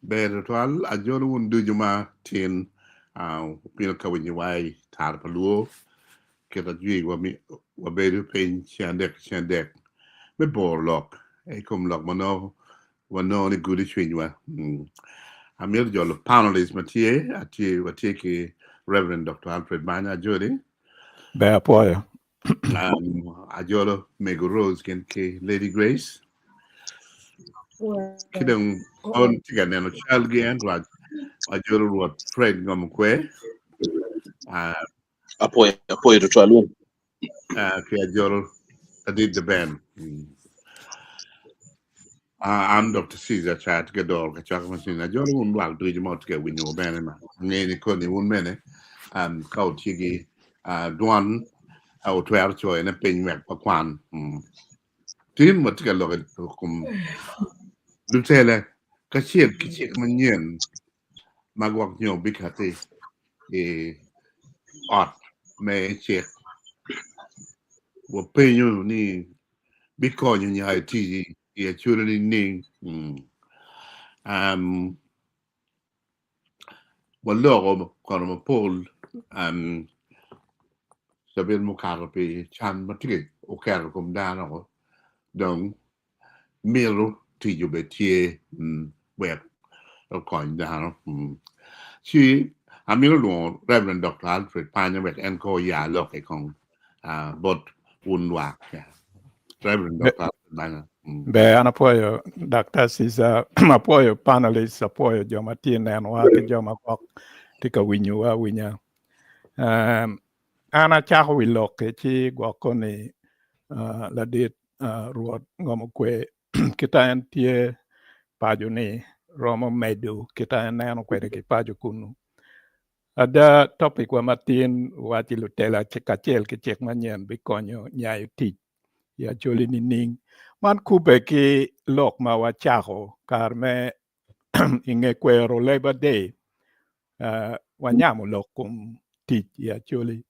Ber tutwal ajolo wun ducu ma tin wubino ka winyowa i tara pa luo kit ajwi wabedo piny ceng adek ki ceng adek me boro lok i kom lok ma nongo wanongo ni gudo cwinywa. Amito jolo panelist ma tye, watye ki Reverend Doctor Alfred Banya Ajoli. Ber apwoyo. Ajolo Mego Rose gin ki Lady Grace. Ki dong on tye ka neno calgi ento ajolo Rwot Fred Ngomokwe. Apwoyo, apwoyo tutwal wun. Ki ajolo Ladit The Ben. An Dokta Caesar Caa atye ka doro kacwaka ma cwiny ajolo wun lwak ducu ma wutye ka winyo bene ma angeyo ni koni wun bene ka wutye ki dwon wutwero coyone piny wek wakwan. Tin watye ka lok i kom lutela kacel ki cik manyen ma gwok nyo bikati i ot me cik. Wapenyo ni bikonyo nyayo tic i Acholi nining? Waloko kono mapol cabit mukato pi can ma tye oketo i kom dano dong mito tic obed tye wek okony dano. Ci amito lwongo Reverend Doctor Alfred Panya wek en kong oya lokke kong bot wun lwak. Reverend Doctor Alfred Panya. Ber, an apwoyo Daktar Caesar, apwoyo panelists, apwoyo jo ma tye nenowa ki jo ma gwok tye ka winyowa awinya. Um, an acako wi lok-ki ci gwok koni uh, ladit uh, Rwot Ngomo Kwe kita en tye paco ni romo medo kita en neno kwede ki paco kunu. Ada topic wa matin waci lutela kacel ki cik manyen bikonyo nyayo tic i Acholi nining? Man kubbe ki lok ma wacako kare me i nge kwero Labor Day uh, wanyamo lok kom tic i Acholi.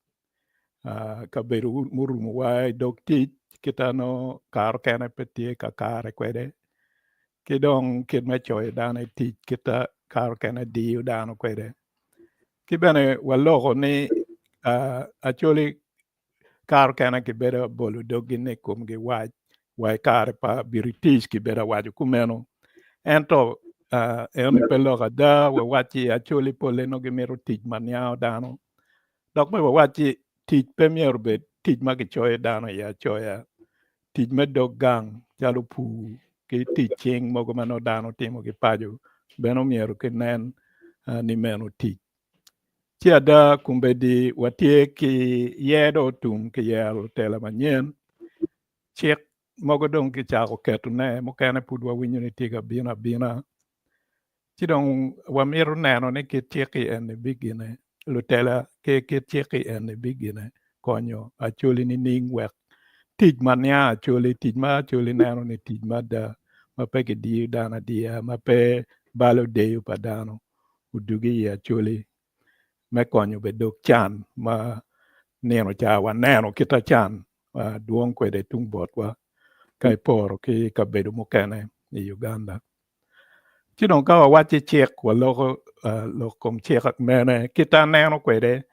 Uh, kabedo murumowa i dog tic kita no kare kene pe tye ka kare kwede ki dong kit me coyo dano i tic kita kare kene diyo dano kwede ki bene waloko ni uh, Acholi kare kene kibedo bolo doggi ni komgi wac wa i kare pa British kibedo awaco kumeno ento uh, eno pe lok ada wawacci Acholi pole nongo gimito tic ma niango dano dok bene wawacci tic pe myero obed tic ma kicoyo dano iye acoya tic me dog gang calo pur ki tic cing mogo ma nongo dano timo ki paco bene omyero kinen uh, ni meno tic Ci ada kombeddi watye ki yer dong otum kiyero lutela manyen, cik mogo dong kicako ketone mukene pud wawinyo ni tye ka bino abina. Ci dong wamito neno ni kit cik-ki eni bigine lutela ki kit cik-ki eni bigine konyo Acholi nining wek tic ma niang Acholi, tic ma Acholi neno ni tic mada ma pe kidiyo dano adiya ma pe balo deyo pa dano odugi i Acholi me konyo bene dog can ma nino ca waneno kita can dwong kwede tung botwa ka iporo ki kabedo mukene i Uganda. Ci dong ka wawacci cik waloko lok kom cik mene kita aneno kwede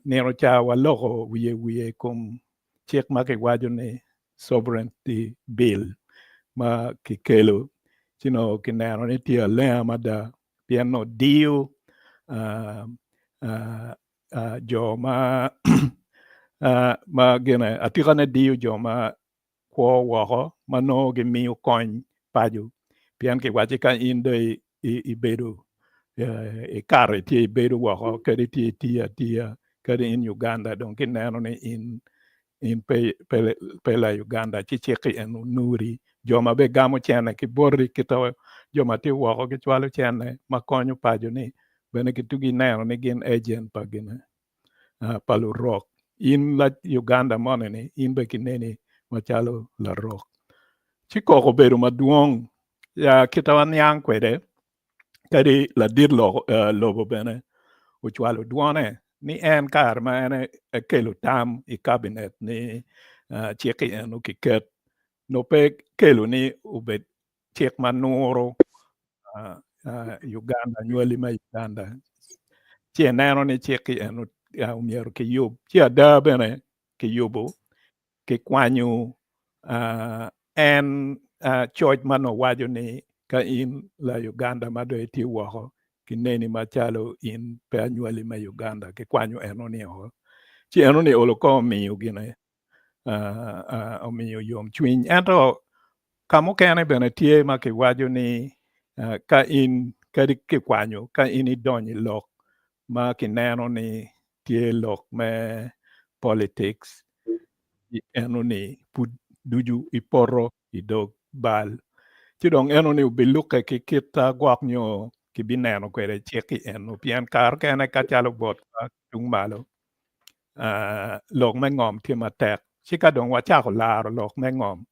nino ca waloko wiye wiye i kom cik ma kiwaco ni sovereignty bill ma kikelo ci nongo kineno ni tye alenga mada pien nongo diyo jo ma ma gine atikane diyo jo ma kwo woko ma nongo gimiyo kony paco pien kiwacci ka in dong ibedo ikato itye ibedo woko kadi itye itiyo atiya kadi in Uganda dong kineno ni in in pe pe la Uganda ci cik-ki eno nuri jo ma bene gamo cene ki boti kita jo ma tye woko gicwalo cene ma konyo paco ni bene gitugi neno ni gin agent pa gine pa lurok in la Uganda moni ni in bene kineni macalo larok ci koko obedo madwong ya kita waniang kwede kadi ladit lobo bene ocwalo dwone ni en kare ma en ekelo tam i kabinet ni cik-ki eno kiket nongo pe kelo ni obed cik ma nuro. Uganda, anywali me Uganda. Ci eneno ni cik-ki eno myero kiyub. Ci ada bene kiyubo, kikwanyo en coc ma nongo waco ni ka in la Uganda ma dong itye woko kineni macalo in pe anywali me Uganda, kikwanyo enoni oko. Ci enoni olo ko omiyo gine omiyo yomcwiny. Ento ka mukene bene tye ma kiwaco ni ka in kadi kikwanyo ka in idonyo i lok ma kineno ni tye lok me politics enoni pud ducu ipoto i dog bal. Ci dong enoni obilukke ki kit gwok nyo kibineno kwede cik-ki eno pien kare kene ka calo botwa tung malo lok me ngom tye matek ci ka dong wacako laro lok me ngom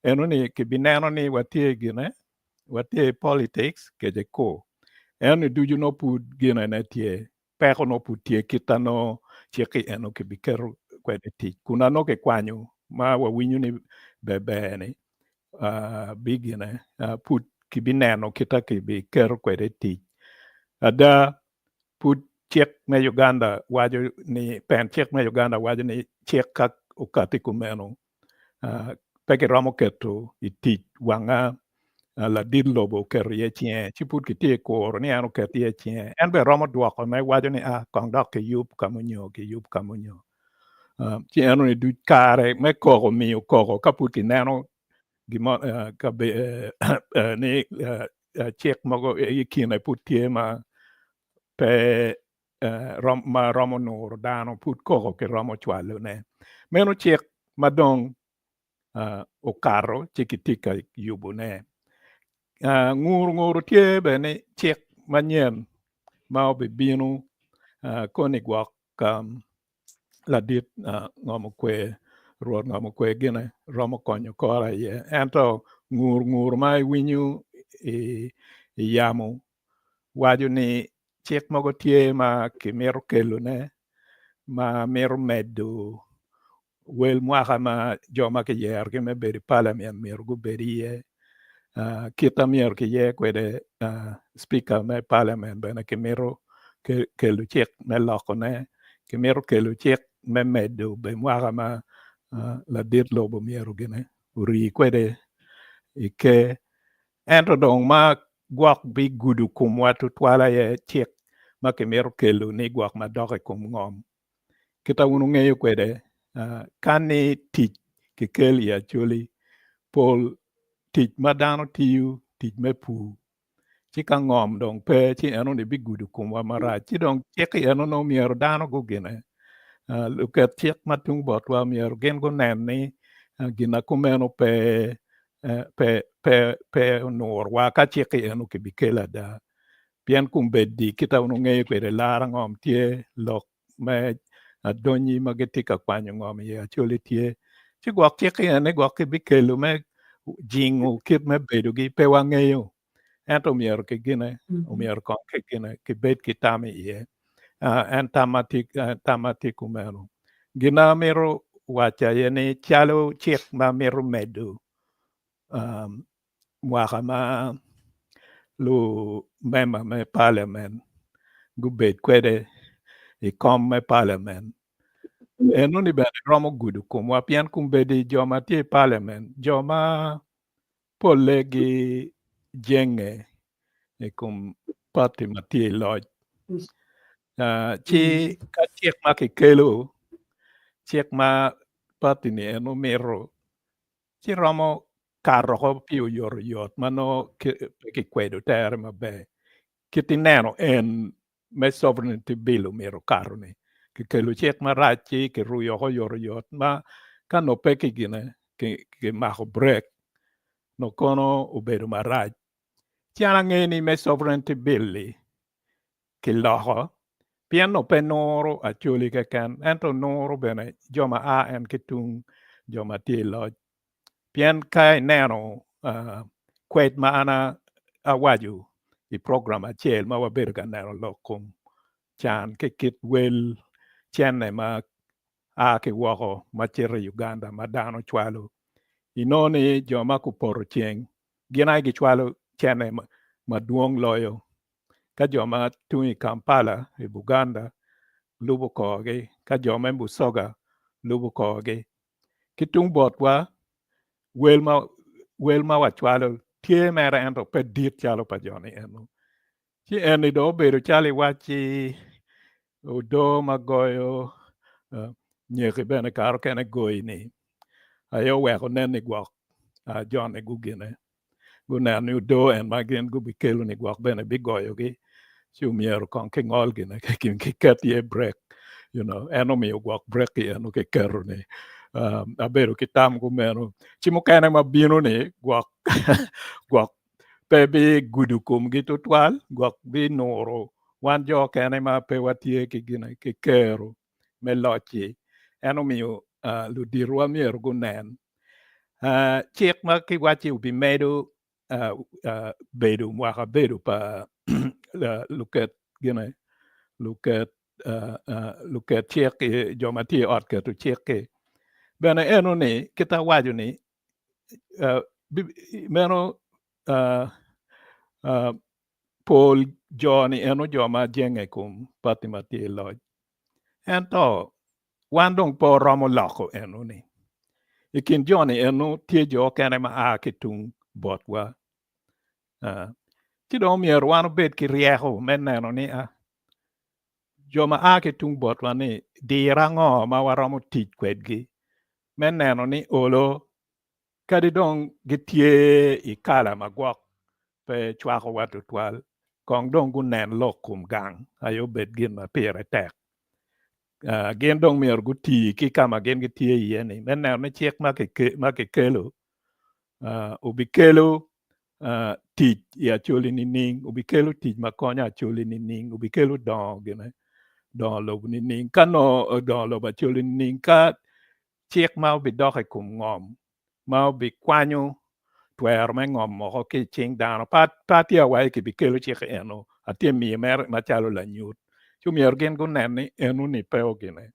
enoni kibineno ni watye gine watye i politics kece ko enoni ducu nongo pud ginene tye peko nongo pud tye kita nongo cik-ki eno kibiketo kwede tic kun nongo kikwanyo ma wawinyo ni ber ber ni bigine pud kibineno kita kibiketo kwede tic ada Pud cik me Uganda waco ni pen cik me Uganda waco ni cik ka okati kumeno pe kiromo keto i tic wanga ladit lobo oketo iye cinge ci pud kitye kuro ni en oket iye cinge. En bene romo dwoko ne waco ni a kong dok kiyub ka munyo kiyub ka munyo. Ci enoni duc kare me koko miyo koko ka pud kineno gimo ni cik mogo i kine pud tye ma pe ma romo nuro dano pud koko kiromo cwalone. Meno cik ma dong okato ci kitye ka yubone. Nguru nguru tye bene ni cik manyen ma obibino koni gwok ladit ngom okwe rwot ngom okwe gine romo konyo kore iye ento ngur ngur ma iwinyo i yamo waco ni cik mogo tye ma kimito kelone ma mito medo wel mwaka ma jo ma kiyerogi me bedo i palament myero gubed iye kit ma myero kiyer kwede cipika me palament bene kimito kelo cik me lokone kimito kelo cik me medo bene mwaka ma ladit lobo myero gine ori kwede i ker ento dong ma gwok bigudo komwa tutwal aye cik ma kimito kelo ni gwok madok i kom ngom Kita wun wungeyo kwede, ka ni tic kikel i Acholi, pol tic ma dano tiyo tic me pur, ci ka ngom dong pe ci enoni bigudo komwa marac. Ci dong cik eno nongo myero dano gugine. Luket cik ma tung botwa myero gin gunen ni gin ma kumeno pe pe pe pe onurwa ka cik eno kibikelo ada. Pien kombeddi kita wun wungeyo kwede lara ngom tye lok me adonyi ma gitye ka kwanyo ngom iye Acholi tye ci gwok cik eni gwok kibikelo me jingo kit me bedogi pe wangeyo ento myero kigine myero kong kigine kibed ki tam iye en tam ma tye kumeno. Gin ma amito waco aye ni calo cik ma mito medo mwaka ma lumema me paliament gubed kwede i kom me paliament enoni bene romo gudo komwa pien kombeddi jo ma tye i paliament jo ma polle gijenge i kom pati ma tye i loc ci ka cik ma kikelo cik ma pati ni eno mito ci romo kato oko pi oyotoyot ma nongo pe kikwedo tere maber. Kit ineno en me sovereignty bill omyero okato-ni, kikelo cik marac ci kiruyo oko oyotoyot ma ka nongo pe kigine kimako brek nongo kono obedo marac. Ci an angeyo ni me sovereignty bill-li kiloko pien nongo pe nuro Acholi keken ento nuro bene jo ma a en ki tung jo ma tye i loc pien ka ineno kwed ma an awaco i program acel ma wabedo ka neno lok kom can ki kit wel cene ma a ki woko ma cito i Uganda ma dano cwalo inongo ni jo ma gupoto ceng gin aye gicwalo cene. madwong loyo ka jo ma tung i Kampala i Buganda lubo korgi ka jo me Busoga lubo korgi. Ki tung botwa wel ma wel ma wacwalo tye mere ento pe dit calo pa jo ni eno. Ci eni dong obedo calo iwacci odoo ma goyo nyeki bene kare okene goyi ni aye oweko nen ni gwok joni gugine guneno ni odoo en ma gin gubikelo ni gwok bene bigoyogi ci omyero kong kingol gine kiket iye brek you know en omiyo gwok brek eno kiketo ni abedo ki tam kumeno ci mukene ma bino ni gwok gwok pe bigudo komgi tutwal gwok binuro wan jo kene ma pe watye ki gine ki kero me loc-ci en omiyo luditowa myero gunen cik ma kiwacci obimedo bedo mwaka bedo pa luket gine luket luket cik jo ma tye i ot keto cik-ki bene eno ni kit awaco ni meno pol jo-ni eno jo ma jenge i kom pati ma tye i loc ento wan dong pe oromo loko eno-ni i kin jo-ni eno tye jo okene ma a ki tung botwa ci dong myero wan obed ki ryeko me neno ni jo ma a ki tung botwa ni diro ango ma waromo tic kwedgi me neno ni olo kadi dong gitye i kala ma gwok pe cwakowa tutwal kong dong gunen lok kom gang aye obed gin ma pire tek. Gin dong myero guti ki ka ma gin gitye iye ni me neno ni cik ma kikelo obikelo tic i Acholi nining, obikelo tic ma konyo Acholi nining, obikelo dongo gine dongo lobo nining, ka nongo dongo lobo Acholi nining, ka cik ma obidok i kom ngom ma obikwanyo twero me ngom moko ki i cing dano pe atye awaci kibikelo cik eno atye miyo mere macalo lanyut ci myero gin gunen ni eno ni pe ogine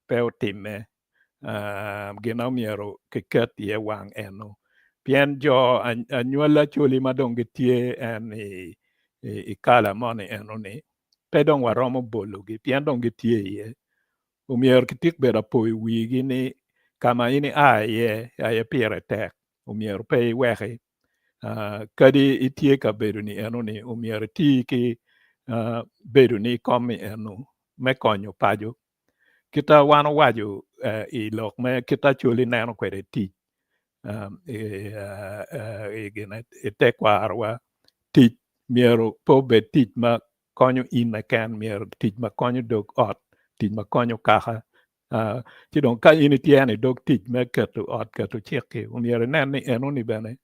pe otimme gin ma myero kiket iye wang eno pien jo anywali Acholi ma dong gitye en i kala moni eno ni pe dong waromo bologi pien dong gitye iye omyero kitik bedo apoyo wigi ni ka ma in ia iye aye pire tek omyero pe iweki kadi itye ka bedo ni eno ni omyero iti ki bedo ni kom-mi eno me konyo paco kita wan owaco i lok me kit Acholi neno kwede tic i tekwarowa tic myero pe obed tic ma konyo in keken myero tic ma konyo dog ot tic ma konyo kaka ci dong ka in itye i dog tic me keto ot keto cik-ki myero inen ni enoni bene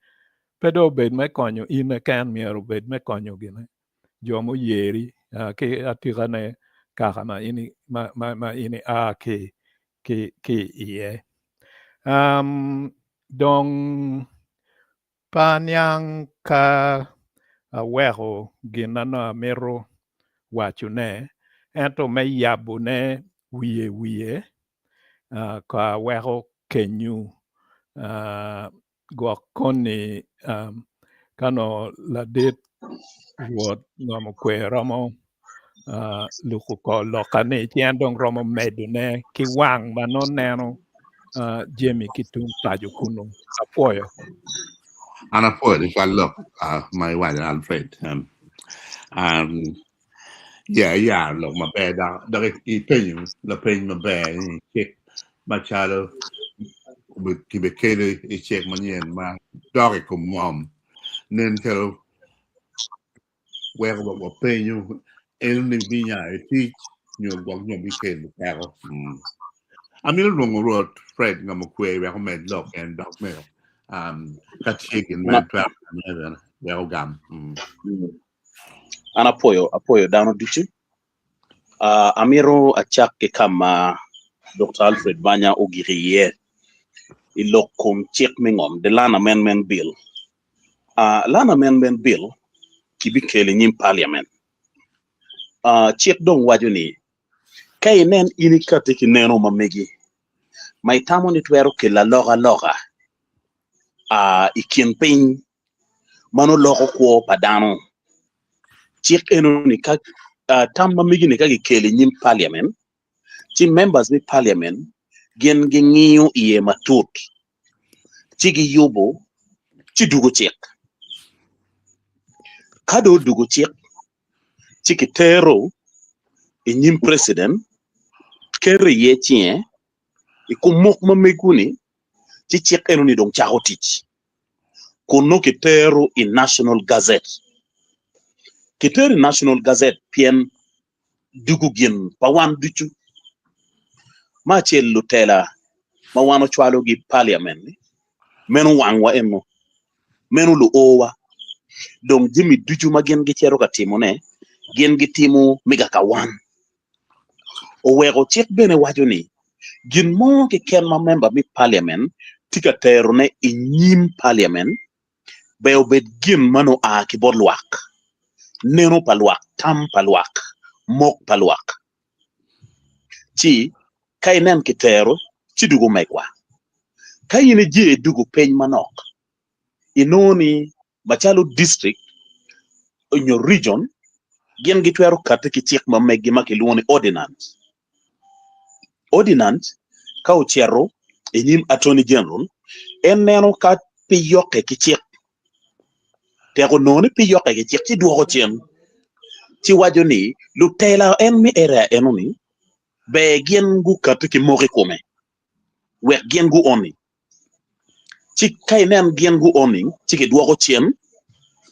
pe dong obed me konyo in keken myero obed me konyo gine jo muyeri ki atikane kaka ma in ia ki iye dong Pe aniang ka aweko gin ma nongo amito wacone, ento me yabone wiye wiye ka aweko kenyu gwok koni ka nongo ladit Rwot ngom okwe romo luko kor loka ni ci en dong romo medone ki wang ma nongo neno jami ki tung paco kunu apwoyo. An apwoyo tutwal lok ma iwaco Alfred. Yeah, iya lok maber dok ipenyo lapeny maber ni cik macalo kibikelo i cik manyen ma dok i kom ngom nen calo weko wapenyo eno ni binya i tic nyo gwok nyo bikelo peko. Amito lwongo Rwot Fred ngamo kwe wek omed lok en dok me ka tye gin ma twero bene wek ogam. An apwoyo apwoyo dano ducu. Amito acak ki ka ma Dr. Alfred Banya ogik iye i lok kom cik me ngom, the Land Amendment Bill. Land Amendment Bill kibikelo i nyim Parliament. Cik dong waco ni ka inen in ikati ki neno ma megi ma itamo ni twero kelo alokaloka i kin piny ma nongo loko kwo pa dano. Cik eno-ni ka tam ma megi-ni ka gikelo i nyim parliament, ci members me parliament gin gingiyo iye matut ci giyubo ci dugo cik. Ka dong odugo cik ci kitero i nyim president keto iye cinge i kom mok ma mego-ni ci cik eno-ni dong cako tic kun nongo kitero i National Gazette. Kitero i National Gazette pien dugo gin pa wan ducu. Me acel lutela ma wan ocwalogi i paliament-ni meno wangwa eno, meno luowa. Dong jami ducu ma gin gicito ka timone gin gitimo me kaka wan. Oweko cik bene waco ni gin mo keken ma memba me paliament tye ka terone i nyim paliament ber obed gin ma nongo oa ki bot lwak, neno pa lwak, tam pa lwak, mok pa lwak. Ci ka inen kitero ci dwogo megwa. Ka in ije idwogo piny manok, inongo ni macalo district nyo region gin gitwero kati ki cik ma meggi ma kilwongo ni ordinance. Ordinance ka ocito i nyim Attorney General en neno ka pe yokke ki cik tek onongo ni pe yokke ki cik ci dwoko cen ci waco ni lutela en me area eno ni ber gin gukati ki moko i kome wek gin gu oni ci ka inen gin gu owning ci kidwoko cen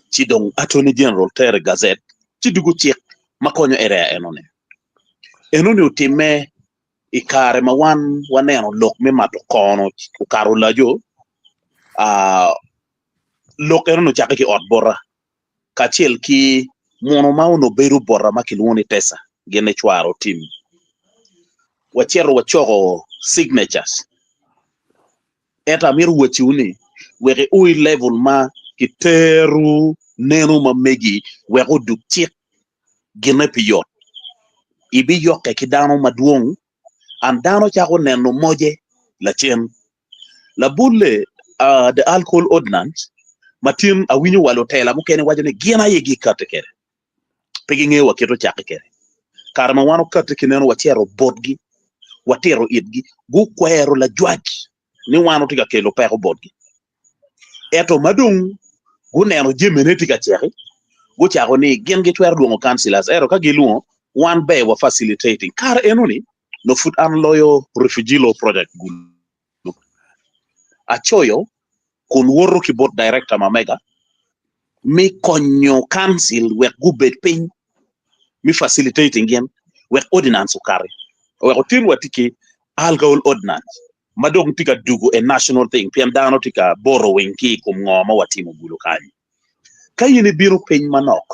ci dong Attorney General tere i gazet ci dugo cik ma konyo area enoni. Enoni otimme i kare ma wan waneno lok me mato kono okato olaco lok enoni ocakke ki ot bota kacel ki muno ma onongo bedo bota ma kilwongo ni Tessa gin ni cware Otim. Wacito wacoko signatures ento amito wacciwu ni wek io i level ma kiteru neno ma megi wek odug cik gine pi yot. Ibiyokke ki dano madwong and dano cako neno moje lacen. Labolle, the alcohol ordinance ma tin awinyo wa lutela mukene waco ni gin aye gikati kwede pe gingeyo wa kit ocakke kwede. Kare ma wan okati ki neno wacito botgi watito itgi gukwero lajwac ni wan watye ka kelo peko botgi. Ento ma dong guneno jamine tye ka ceki, gucako ni gin gitwero lwongo councillors ento ka gilwongo wan ber wa facilitating. Kare enoni nongo pud an loyo refugee law project Gulu. Acoyo kun woto ki bot director ma mega me konyo council wek gubed piny me facilitating gin wek ordinance okati. Oweko tin watye ki alcohol ordinance ma dong tye ka dugo a national thing pien dano tye ka borrowing ki i kom ngo ma watimo Gulu kany. Ka in ibino piny manok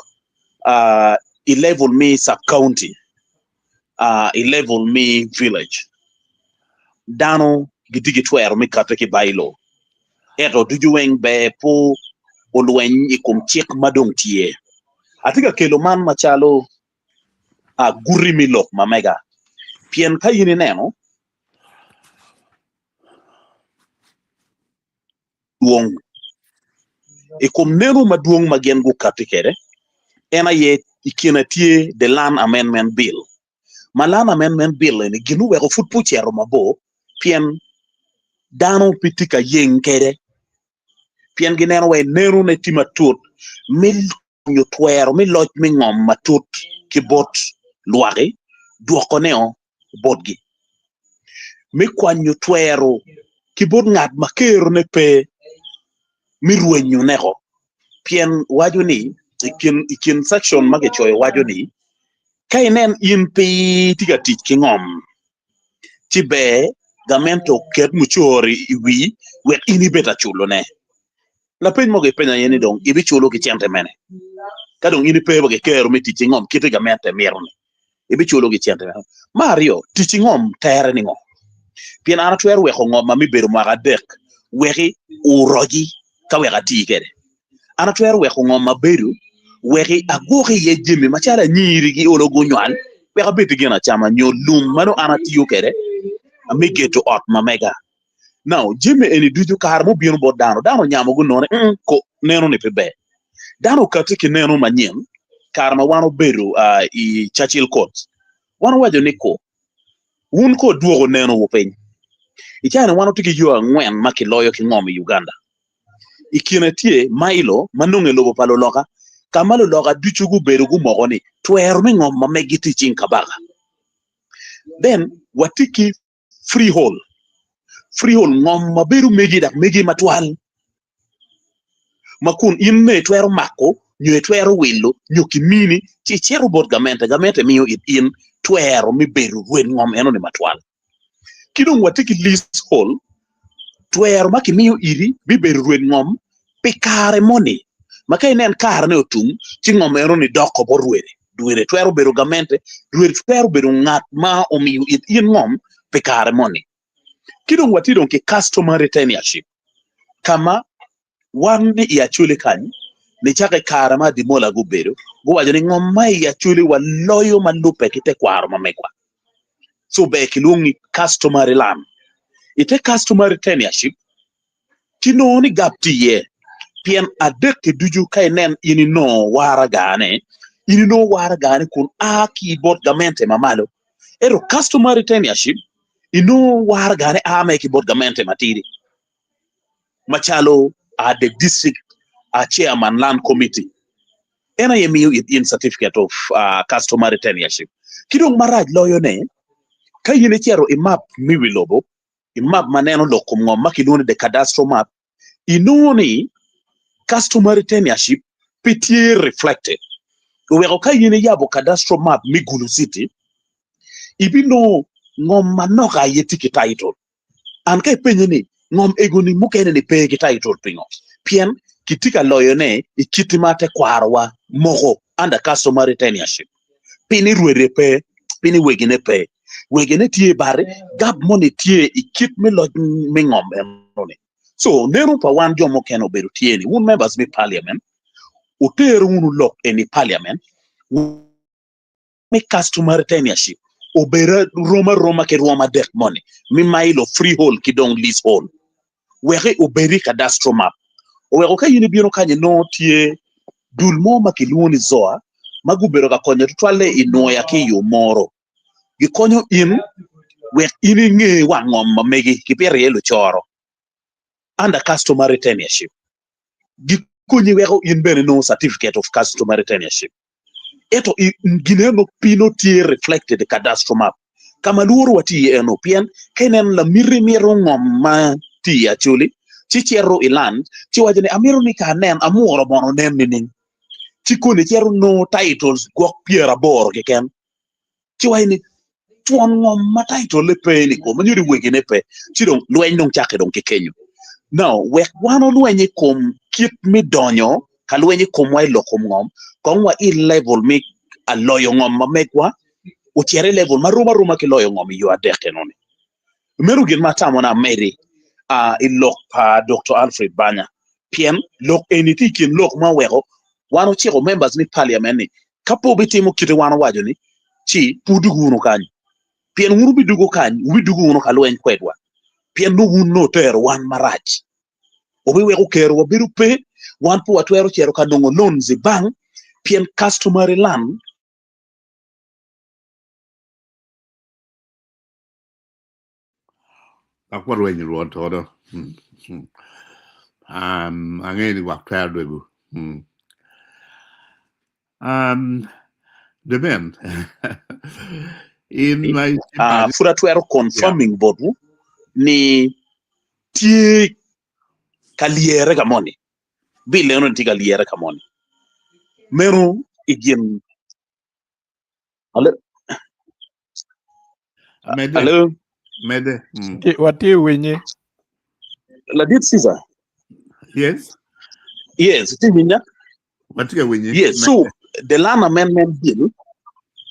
i level me sub county i level me village dano gitye ki twero me kati ki bylaw ento ducu weng ber pe olweny i kom cik ma dong tye. Atye ka kelo man macalo guti me lok ma mega pien ka in ineno dwong i kom neno madwong ma gin gukatti kwede, en aye i kine tye The Land Amendment Bill. Ma Land Amendment Bill eni gin oweko pud pe ocito mabor pien dano pe tye ka yeng kwede pien gineno wai nenone tye matut me nyo twero me loc me ngom matut ki bot lwaki dwokoneo botgi, me kwanyo twero ki bot ngat ma kerone pe me rwenyoneko, pien waco ni i kin section ma kicoyo waco ni ka inen in pe itye ka tic ki ngom ci ber gamente oket mucoro i wii wek in ibed aculone. Lapeny mo kipenyo aye ni dong ibiculo ki cente mene? Ka dong in ipe wa ki kero me tic ki ngom kit gamente mito-ni, ibiculo ki cente mene? Me aryo, tic ki ngom tere ni ngo? Pien an atwero weko ngom ma me bedo mwaka adek weki oroci ka wek ati kwede. An atwero weko ngom ma bedo weki agwok iye jami macalo anyiri ki olo gunywal wek abed ki gin acama nyo lum ma nongo an atiyo kwede me gedo ot ma mega. Now, jami eni ducu kare mubino bot dano, dano onyamo gunone, mm, ko, neno ni pe ber. Dano okati ki neno manyen. kare ma wan obedo i Churchill Court, wan owaco ni ko, wun ko dwoko neno wu piny. I cawa ni wan watye ki yo angwen ma kiloyo ki ngom i Uganda. I kine tye mailo ma nonge i lobo pa luloka, ka ma luloka ducu gubedo gumoko ni twero me ngom ma megi tye i cing kabaka. Then watye ki freehold, freehold ngom ma bedo megi dok megi matwal ma kun in nongo itwero mako nyo itwero wilo nyo kimini ci icito bot gamente, gamente miyo it in twero me bedo rwed ngom enoni matwal. Ki dong watye ki leasehold, twero ma kimiyo iri me bedo rwed ngom pi kare moni ma ka inen karene otum ci ngom enoni doko bot rwede. Rwede twero bedo gamente, rwede twero bedo ngat ma omiyo it in ngom pi kare moni. Ki dong watye dong ki customary tenureship ka ma wan ni i Acholi kany nicako i kare ma Adimola gubedo guwaco ni ngom ma i Acholi waloyo ma lubbe ki tekwaro ma megwa. So ber kilwongo ni customary land. I te customary tenureship ci nongo ni gap tye iye pien adek-ki ducu ka inen in inongo waragane, in inongo waragane kun a ki bot gamente ma malo. Ento customary tenureship inongo waragane a mere ki bot gamente matidi macalo the district chairman land committee. En aye miyo it in certificate of customary tenureship. Ki dong marac loyone, ka in icito i map me wi lobo, i map ma neno lok kom ngom ma kilwongo ni the cadastral map, inongo ni customary tenureship pe tye reflected. Oweko ka in iyabo cadastral map me Gulu City, ibinongo ngom manok aye tye ki title. An ka ipenye ni ngom ego-ni mukene-ni pe ki title pingo? Pien kitye ka loyone i kit ma tekwarowa moko under customary tenureship. Pi ni rwede pe, pi ni wegine pe. Wegine tye bati, gap moni tye i kit me loc me ngom enoni. So, neno pa wan jo mukene obedo tye ni wun members me parliament, wuter wunu lok eni i parliament, me customary tenureship obedo rom aroma ki rwom adek moni me mailo, freehold ki dong leasehold wek obed i cadastral map. Oweko ka in ibino kany inongo tye dul mo ma kilwongo ni ZOA ma gubedo ka konyo tutwalle i nwoya ki i omoro. Gikonyo in wek in inge wang ngom ma megi kipito iye lucoro under customary tenureship. Gikonyi weko in bene inongo certificate of customary tenureship. Ento i gin eno pi nongo tye reflected i cadastral map ka ma lworo wa tye iye eno pien ka ineno lamiti mito ngom ma tye i Acholi ci cito i land ci waco ni amito ni ka anen amuro mono onen nining ci koni cito nongo titles gwok 80 keken ci waco ni twon ngom ma title-le pe ni ko ma nyuto ni wegine pe, ci dong lweny dong cakke dong ki kenyo. Now, wek wan olweny i kom kit me donyo ka lweny i komwa i lok kom ngom, kong wa i level me aloyo ngom ma megwa ocito i level ma rom aroma ki loyo ngom i yo adek enoni. Meno gin ma atamo ni amedi i lok pa Doktor Alfred Banya, pien lok eni tye i kin lok ma oweko wan ociko members me parliament ni Ka pe wubitimo kite wan owaco-ni, ci pe wudug wunu kany, pien wun wubidugo kany, wubidugo wunu ka lweny kwedwa, pien nongo wun nongo wutero wan marac. Wubiweko kerowa bedo pe, wan pe watwero cito ka nongo loans i bank, pien customary land. Dok warwenyo Rwot todo. Angeyo ni gwok twero dwego. The men. In ma Ah, pud atwero confirming botwu ni tye ka lyere ka moni. Bill eno tye ka lyere ka moni. Meno i gin Alo? Mede. Alo? Mede. Mm. Watye winyi. Ladit Caesar. Yes. Yes, itye winya? Watye ka winyi. Yes, so the Land Amendment Bill,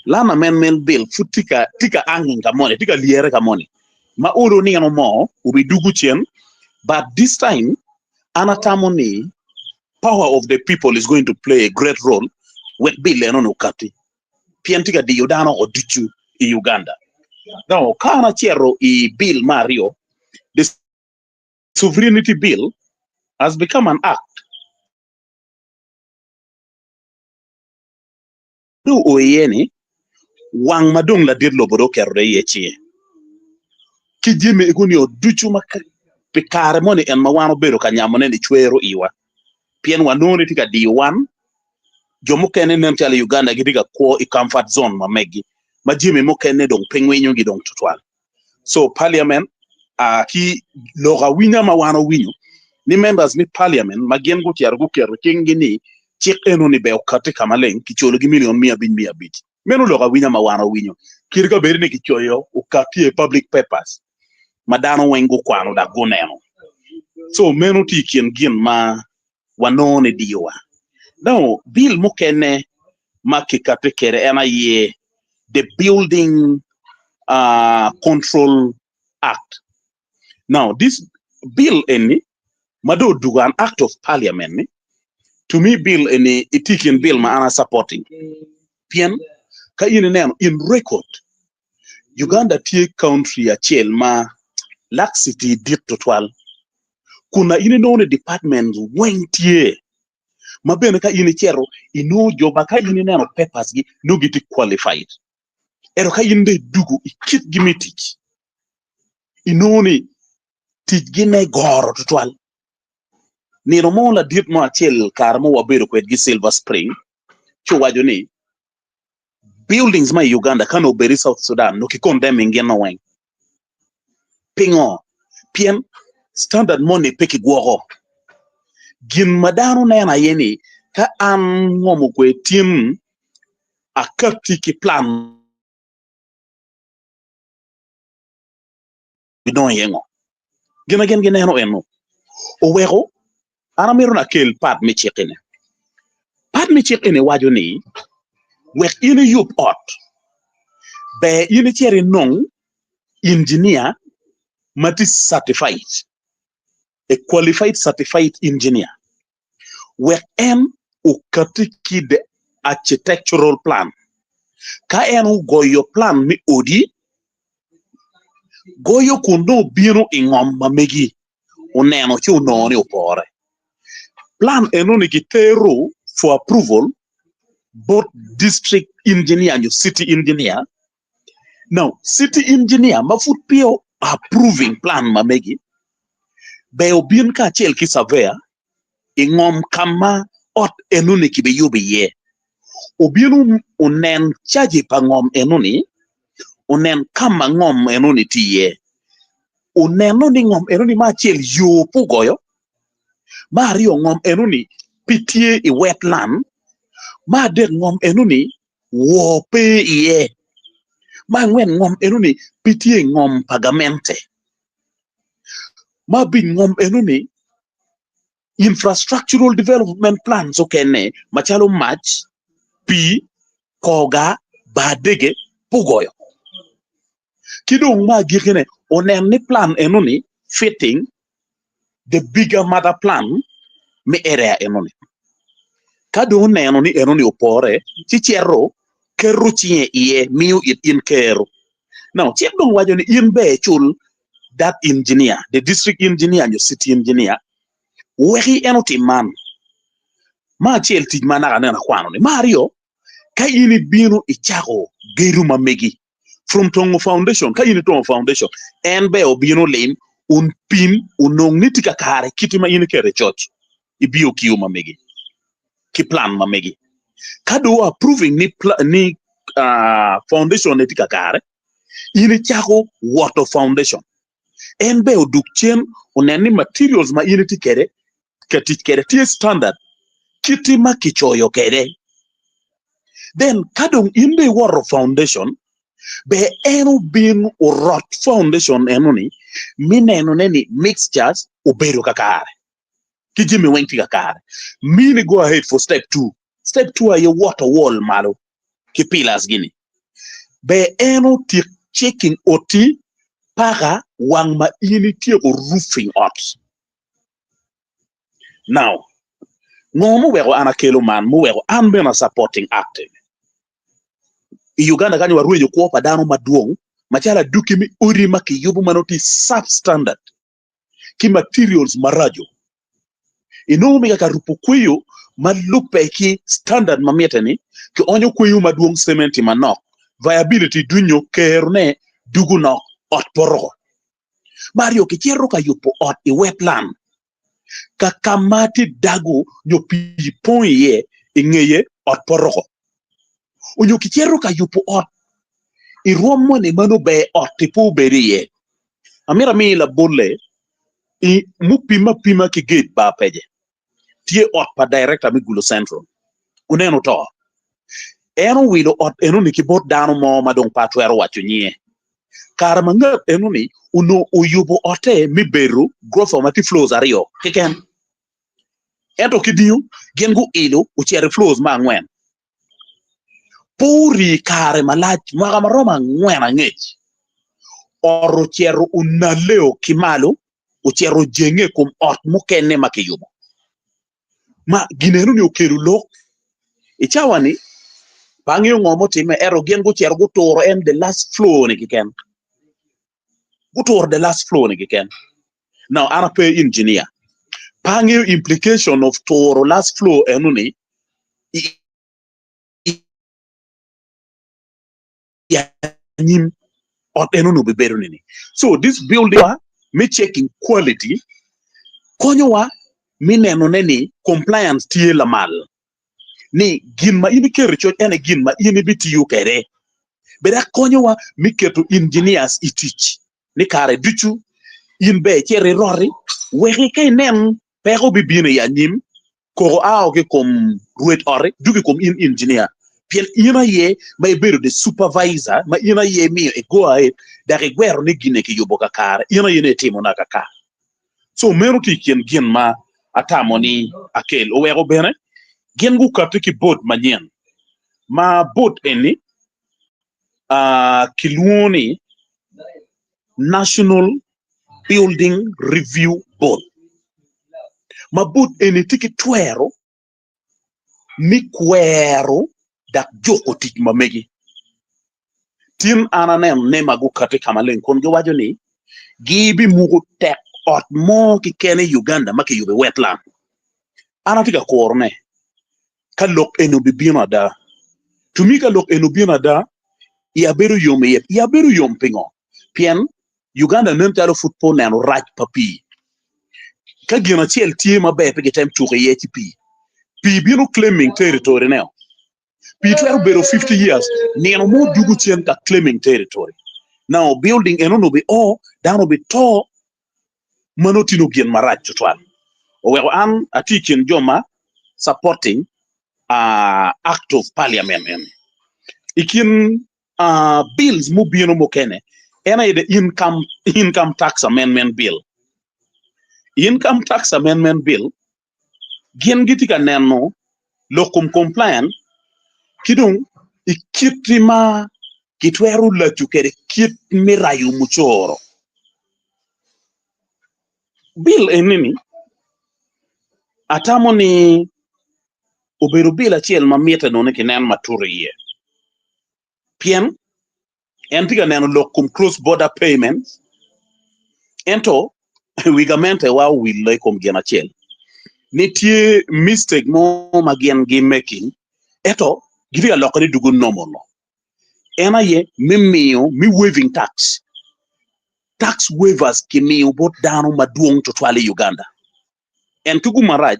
Land Amendment Bill pud tye ka tye ka hanging ka moni, tye ka lyere ka moni. Ma olo nino mo obidugo cen, but this time an atamo ni power of the people is going to play a great role wek bill eno ni okati pien tye ka diyo dano oko ducu i Uganda. Now, ka an acito i bill me aryo, the sovereignty bill has become an act. dong oo iye ni wang ma dong ladit lobo dong oketo dong iye cinge ki jami ego-ni ducu ma pi kare moni en ma wan obedo ka nyamone ni cwero iwa pien wanongo ni tye ka diyo wan jo mukene nen calo i Uganda gitye ka kwo i comfort zone ma megi ma jami mukene dong pe ngwinyogi dong tutwal. So parliament uh, ki lok awinya ma wan owinyo ni members me parliament ma gin gucito guketo cinggi ni cik eno ni ber okati ka maleng kiculogi milion 500 500. Meno lok awinya ma wan owinyo. Kit ka bedi ni kicoyo okati i public papers ma dano weng gukwano dok guneno. So meno tye i kin gin ma wanongo ni diyowa. Now, bill mukene ma kikati kwede en aye the Building uh, Control Act. Now, this bill eni ma dong odugo an act of parliament ni, to me bill eni itye i kin bill ma an a supporting. Pien ka in ineno in record, Uganda tye country acel ma laxity dit tutwal. Kun na in inongo ni departments weng tye ma bene ka in icito inongo jo ma ka in ineno papers gi nongo gitye qualified. Ento ka in dong idugo i kit gi me tic inongo ni tic gi ne goro tutwal. Nino mo ladit mo acel kare mo wabedo kwedgi Silver Spring ci owaco ni buildings ma i Uganda ka nongo obedo i South Sudan nongo ki condemning gin weng. Pingo? Pien standard moni pe kigwoko. Gin ma dano neno aye ni ka an ngomo kwe tin akatti ki plan gidongo iye ngo? Gin ma gin gineno eno oweko an amito ni akel part me cik eni. Part me cik eni waco ni wek in iyub ot, ber in icit inong engineer ma tye certified, a qualified certified engineer wek en okatti ki the architectural plan. Ka en ogoyo plan me odi, goyo kun dong obino i ngom ma megi, oneno ci onongo ni opore. Plan enoni gitero for approval bot district engineer nyo city engineer. Now, city engineer ma pud peya approving plan ma megi, ber obin kacel ki surveyor i ngom ka ma ot enoni kibiyubo iye. Obin onen caji pa ngom enoni, onen ka ma ngom enoni tye iye, oneno ni ngom enoni me acel yo pe ogoyo, me aryo ngom enoni pe tye i wetland, me adek ngom enoni woo pe iye, me angwen ngom enoni pe tye i ngom pa gamente, me abic ngom enoni infrastructural development plans okene macalo mac, pii, koga, bar dege pe ogoyo. Ki dong me agikkine onen ni plan enoni fitting the bigger mother plan me area enoni. Ka dong oneno ni enoni opore, ci cito keto cinge iye miyo it in kero. Now cik dong waco ni in ber icul that engineer, the district engineer nyo city engineer weki en otim man. Me acel tic ma naka aneno akwano ni. Me aryo ka in ibino icako gedo ma megi from tongo foundation ka in itongo foundation en ber obino olim un pim onong ni tye kakare kiti ma in iketo i coc i BOQ ma megi ki plan ma megi ka dong approving ni ni foundation ne tye kakare in icako woto foundation en ber odug cen onen ni materials ma in itye kwede ka tic kwede tye standard kiti ma kicoyo kwede. Then ka dong in dong iwoto foundation, ber en obin orot foundation enoni mi nenone ni mixtures obedo kakare ki jami weng tye kakare. Mini go ahead for step 2. Step 2 aye woto wall malo ki pillars gini. Ber en otik checking oti paka wang ma in ityeko roofing ot. Now, ngo muweko an akelo man, muweko an bene a supporting act eni? I Uganda kany warwenyo kwo pa dano madwong macalo aduki me odi ma kiyubo ma nongo tye substandard ki materials maraco. Inongo mega ka rupo kweyo ma lubbe ki standard ma mitte-ni, kionyo kweyo madwong cementi manok, viability dunyo kerone dugo nok, ot poto. Me aryo, kicito ka yubo ot i wetland, ka ka ma tye dago nyo pii pong iye, i ngeye ot poto. Onyo kicito ka yubo ot i rwom moni ma nongo ber ot-ti pe obed iye. Amito ami labolle i mupime apima ki gate bar pece. Tye ot pa director me Gulu Central. Wuneno to. En owilo ot enoni ki bot dano mo ma dong pe atwero waco nyinge. Kare ma ngat enoni onongo oyubo otte me bedo gurofa ma tye floors aryo keken. Ento ki dingo, gin guilo ocito i floors me angwen. Pe orii kare malac, mwaka ma romo angwen angec, ot ocito onaleo ki malo, ocito ojenge i kom ot mukene ma kiyubo. Ma gin eno-ni okelo lok. I cawa-ni, pe angeyo ngo mutimme, ento gin gucito guturo en the last floor-ni keken. Guturo the last floor-ni keken. Now, an ape engineer, pe angeyo implication of turo last floor eno-ni i anyim ot eno-ni obibedo nini. So this building me checking quality konyowa me nenone ni compliance tye lamal, ni gin ma in iketo i coc en aye gin ma in ibitiyo kwede. Bene dok konyowa me keto engineers i tic ni kare ducu in ber icit iroti wek ka inen peko bibino i anyim koko ao ki i kom rwed ot-ti dok i kom in engineer pien in aye ma ibedo the supervisor ma in aye imiyo i go ahead dok igwero ni gine kiyubo kakare in aye ni itimo na kakare. So meno tye i kin gin ma atamo ni akel oweko bene gin gukati ki board manyen ma board eni kilwongo ni National Building Review Board ma board eni tye ki twero me kwero dok juko tic ma megi. Tin an aneno nema gukati ka maleng kun giwaco ni gibimuko tek ot mo keken i Uganda ma kiyubo i wetland. An atye ka kurone ka lok eni obibino ada. Tumi ka lok eni obino ada, iya bedo yom iye. Iya bedo yom pingo? Pien Uganda nen calo pud pe oneno rac pa pii. Ka gin acel tye maber pe gitem tuko iye ci pii. Pii bino claiming territory neo. Pii twero bedo 50 years, nino mo dugo cen ka claiming territory. Now building eno ni obi o, dano obi to, mano tino gin marac tutwal. Oweko an atye i kin jo ma supporting act of parliament eni. I kin bills mubino mukene en aye the income, income tax amendment bill. Income tax amendment bill gin gitye ka neno lok kom compliant ki dong i kit ma kitwero laco kwede kit me rayo mucoro. Bill eni-ni atamo ni obedo bill acel ma mitte nongo ni kinen matut iye pien en tye ka neno lok kom cross border payments ento wi gamente wa owilo i kom gin acel ni tye mistake mo ma gin gi making ento gitye ka loko ni dugo normal en aye me miyo me waiving tax tax waivers kimiyo bot dano madwong tutwal i Uganda en ki gum marac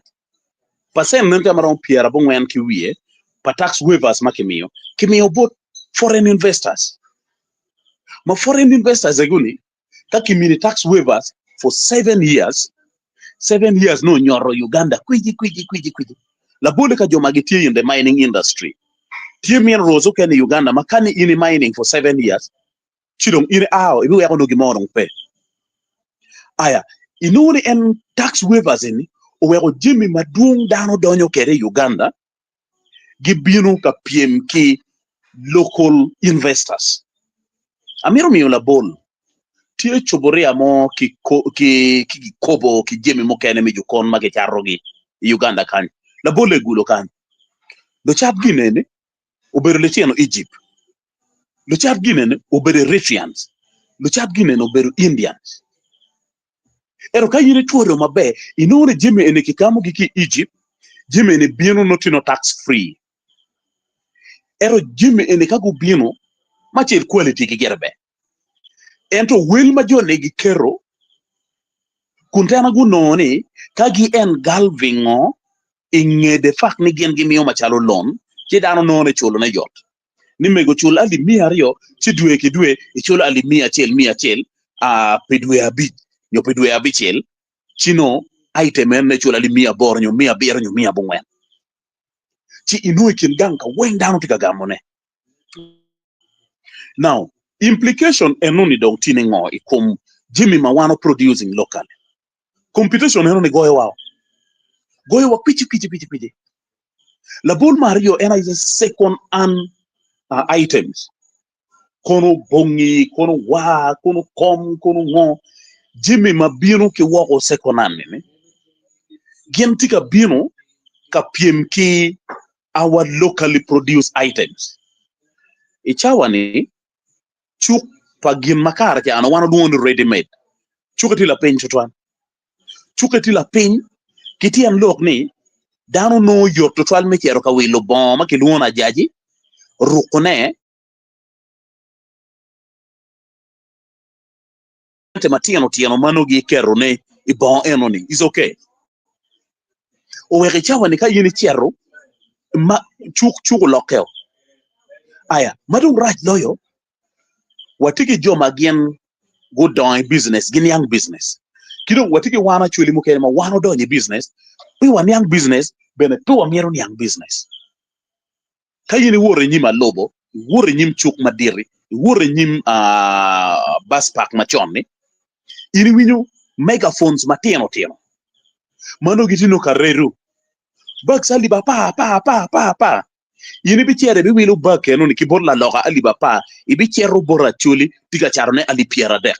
pacent meno tye maromo pyerabongwen ki wiye pa tax waivers ma kimiyo, kimiyo bot foreign investors. Ma foreign investors ego-ni ka kimini tax waivers for 7 years, 7 years nongo onyoto Uganda kwiji kwiji kwiji kwiji. Labolle ka jo ma gitye in the mining industry, tye minerals okene i Uganda ma ka ni in i mining for 7 years, ci dong in ao ibiweko nongo gin mo dong pe. Aya, inongo ni en tax waivers eni oweko jami madwong dano donyo kwede i Uganda gibino ka pyem ki local investors. Amito miyo labol, tye cuburia mo ki kikobo ki jami mukene me jokon ma kicatogi i Uganda kany, labolle i Gulu kany. Lucat gin eni obedo litino Egypt, lucat gin eni obedo Eritreans, lucat gin eni obedo Indians. Ento ka in itwodo maber, inongo ni jami eni kigamogi ki i Egypt, Jami eni bino nongo tye nongo tax free. Ento jami eni ka gubino ma cel quality gi gire ber. Ento wel ma jo-ni giketo kun tena gunongo ni ka gi engulfingo i nge the fact ni gin gimiyo macalo loan ci dano nongo ni culone yot. Ni mego cul alip 200 ci dwe ki dwe iculo alip 100 100 pi dwe abic nyo pi dwe abicel ci nongo item meno ne culo alip 800 nyo 700 nyo 90 ci inongo i kin gang ka weng dano tye ka gamone. Now, implication enoni dong tye ni ngo i kom jami ma wan wa producing locally? Competition enoni goyowa o. Goyowa kwici kwici kwici kwici. Labol me aryo en aye second hand items. Kono bongi, kono war, kono kom, kono ngo. Jami ma bino ki woko second hand ni gin tye ka bino ka pyem ki our locally produced items. I cawa ni, cuk pa gin ma kare ca wan walwongo ni ready made, cukke tye lapiny tutwal. Cukke tye lapiny ki tyen lok ni dano nongo yot tutwal me cito ka wilo bongo ma kilwongo ni ajaji, rukone, cente matino tino ma nongo giketone i bongo enoni is okay. Oweko i cawa ni ka in icito ma cuk cuk olokkeo. Aya, ma dong rac loyo, watye ki jo ma gin gudongo i business, giniang business. Ki dong watye ki wan actually mukene ma wan odonyo i business, pe waniang business, bene pe wamito niang business. Ka in iwoto i nyim alobo, iwoto i nyim cuk madit-ti, iwoto i nyim bus park macon-ni, in iwinyo megaphones matino tino ma nongo gitye nongo ka redo bags alip apar apar apar apar apar. In ibicito ibiwilo bag enoni ki bot laloka alip apar, ibicito bot Acholi tye ka catone alip 30.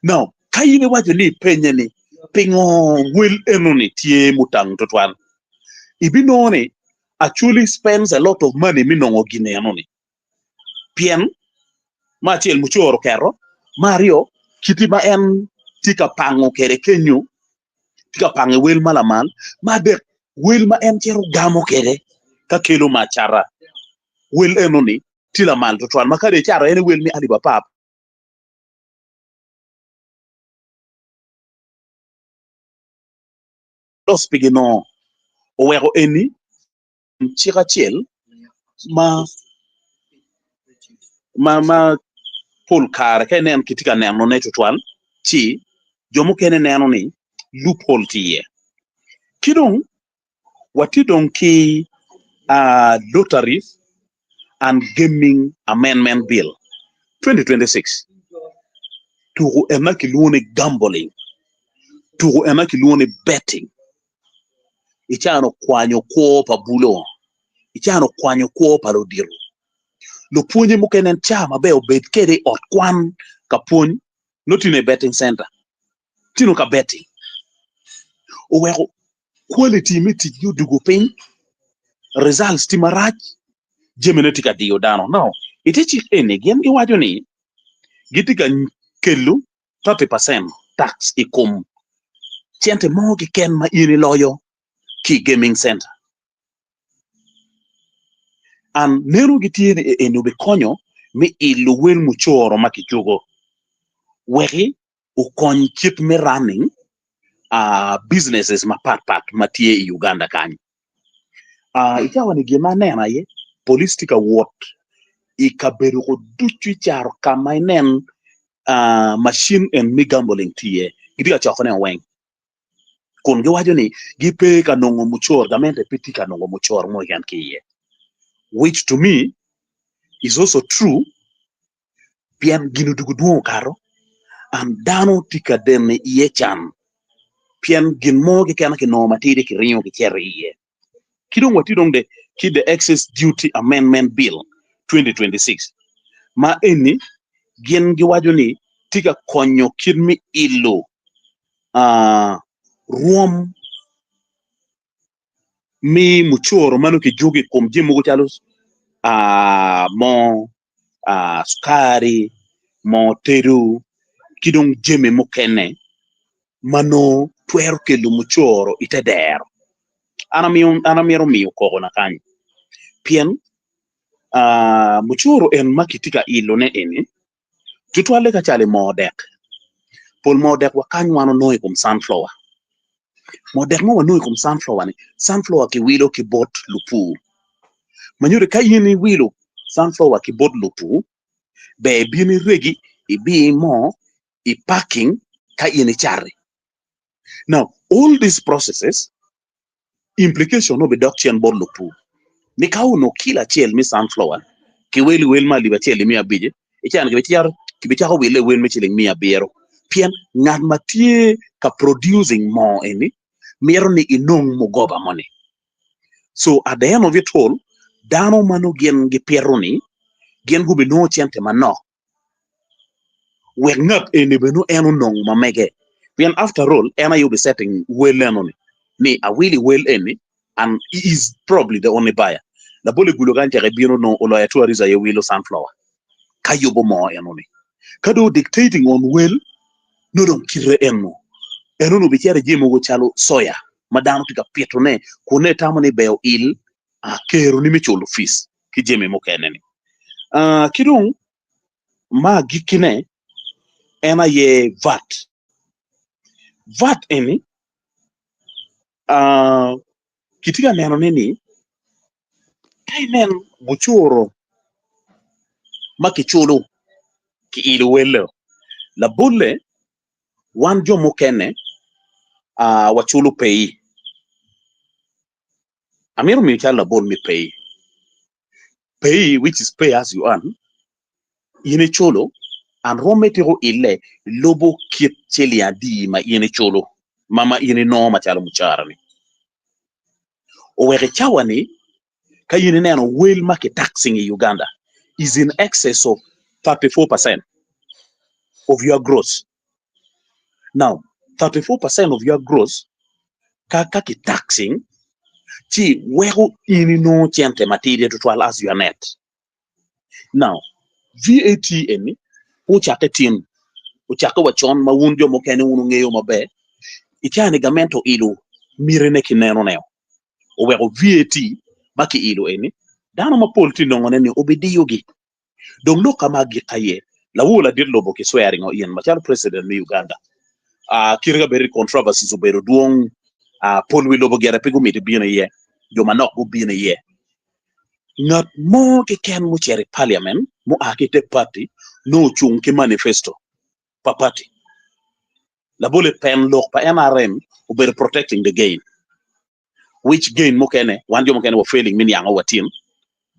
Now, ka in iwaco ni ipenye ni pingo wel enoni tye mutang tutwal, ibinongo ni actually spends a lot of money me nongo gin enoni. Pien me acel mucoro oketo, me aryo kiti ma en tye ka pango kwede kenyo tye ka pango i wel ma lamal, me adek wel ma en cito gamo kwede ka kelo me acata wel enoni tye lamal tutwal ma kadi icato en i wel me alip apar. Los pi ginongo oweko eni cik acel ma ma ma pol kare ka inen kitye ka nenone tutwal ci jo mukene neno ni loophole tye iye. Ki dong watye dong ki Lotteries and Gaming Amendment Bill 2026, tuko en ma kilwongo ni gambling, tuko en ma kilwongo ni betting. I caa ni okwanyo kwo pa bulo, i caa ni okwanyo kwo pa ludito. Lupwonye mukene en caa maber obed kwede i ot kwan ka pwony nongo tye i betting center. Tino ka betting oweko quality me ticgi odwogo piny, results tye marac, jamine tye ka diyo dano. Now, ite cik eni gin giwaco ni gitye ka kelo 30% tax i kom cente mo keken ma in iloyo ki i gaming center. And meno gitye ni eni obikonyo me ilo wel mucoro ma kijuko weki okony kit me running businesses mapat pat ma tye i Uganda kany. I cawa ni gin ma aneno aye police tye ka wot i kabedo ko ducu i caro ka ma inen machine en me gambling tye iye gitye ka cokone weng kun giwaco ni gipe ka nongo mucoro gamente pe tye ka nongo mucoro mo keken ki iye which to me is also true pien gin odwogo dwong okato and dano tye ka deno iye can pien gin mo keken ma kinongo matidi kiringo kicito iye. Ki dong watye dong ki the Excess Duty Amendment Bill 2026 ma eni gin giwaco ni tye ka konyo kit me ilo rwom me mucoro ma nongo kijuko i kom jami mogo calo moo, cukari, moo tedo ki dong jami mukene ma nongo twero kelo mucoro i te dero. An amiyo an amito miyo koko na kany pien ah mucoro en ma kitye ka ilo ne eni tutwalle ka calo i moo dek pol moo dek wa kany wan onongo i kom sunflower moo dek ma wanongo i kom sunflower ni sunflower kiwilo ki bot lupur ma nyuto ni ka in iwilo sunflower ki bot lupur ber ibin iregi ibi moo i parking ka in icati. Now all these processes implication obidok cen bot lupur ni ka onongo kilo acel me sunflower kiwelo i wel me alip acel ki miya abic icano kibicako wile i wel me ciling miya abiro pien ngat ma tye ka producing moo eni mito ni inong mugoba moni. So at the end of it all dano ma nongo gin gipito ni gin gubinongo cente manok wek ngat eni bene nongo en onong ma mege pien after all en aye obi setting wel eno ni ni awilo i wel eni and he is probably the only buyer labol i gulo kany tek ebino nongo oloyo tourist aye wilo sunflower ka yubo moo eno ni ka dong dictating on wel nongo dong kite eno eno ni obicito i jami mogo calo soya ma dano tye ka pito ne kun nongo itamo ni ber oil kero ni me culo fees ki jami mukene ni. Ki dong ma agikkine en aye vat. Vat eni kitye ka nenone ni ka inen mucoro ma kiculo kiilo welle labolle wan jo mukene waculo pei. Amito miyo calo labol me pay. Pay which is pay as you earn, in iculo and romme tiko ille lubo kit ciling adi ma in iculo ma ma in inongo macalo mucara ni. Oweko i cawa ni ka in ineno wel ma ki taxing i Uganda is in excess of 34% of your gross. Now 34% of your gross ka ka ki taxing ci weko in inongo cente matidi tutwal as your net. Now VAT eni ocakke tin, ocakke wa con ma wun jo mukene wun wungeyo maber, i caa ni gamente oilo mitine ki nenone oweko VAT ma kiilo eni dano mapol tye nongone ni obidiyogi. Dong lok ka ma agik aye, lawor ladit lobo ki swearing o in macalo president me Uganda. Kite ka bedo ni controversies obedo dwong, pol wi lobo gire pe gumito bino iye, jo manok gubino iye. Ngat mo keken mucito i parliament mua ki te party nongo ocung ki manifesto pa party. Labole pen lok pa NRM obedo protecting the gain. Which gain mukene wan jo mukene wa failing me niango wa tin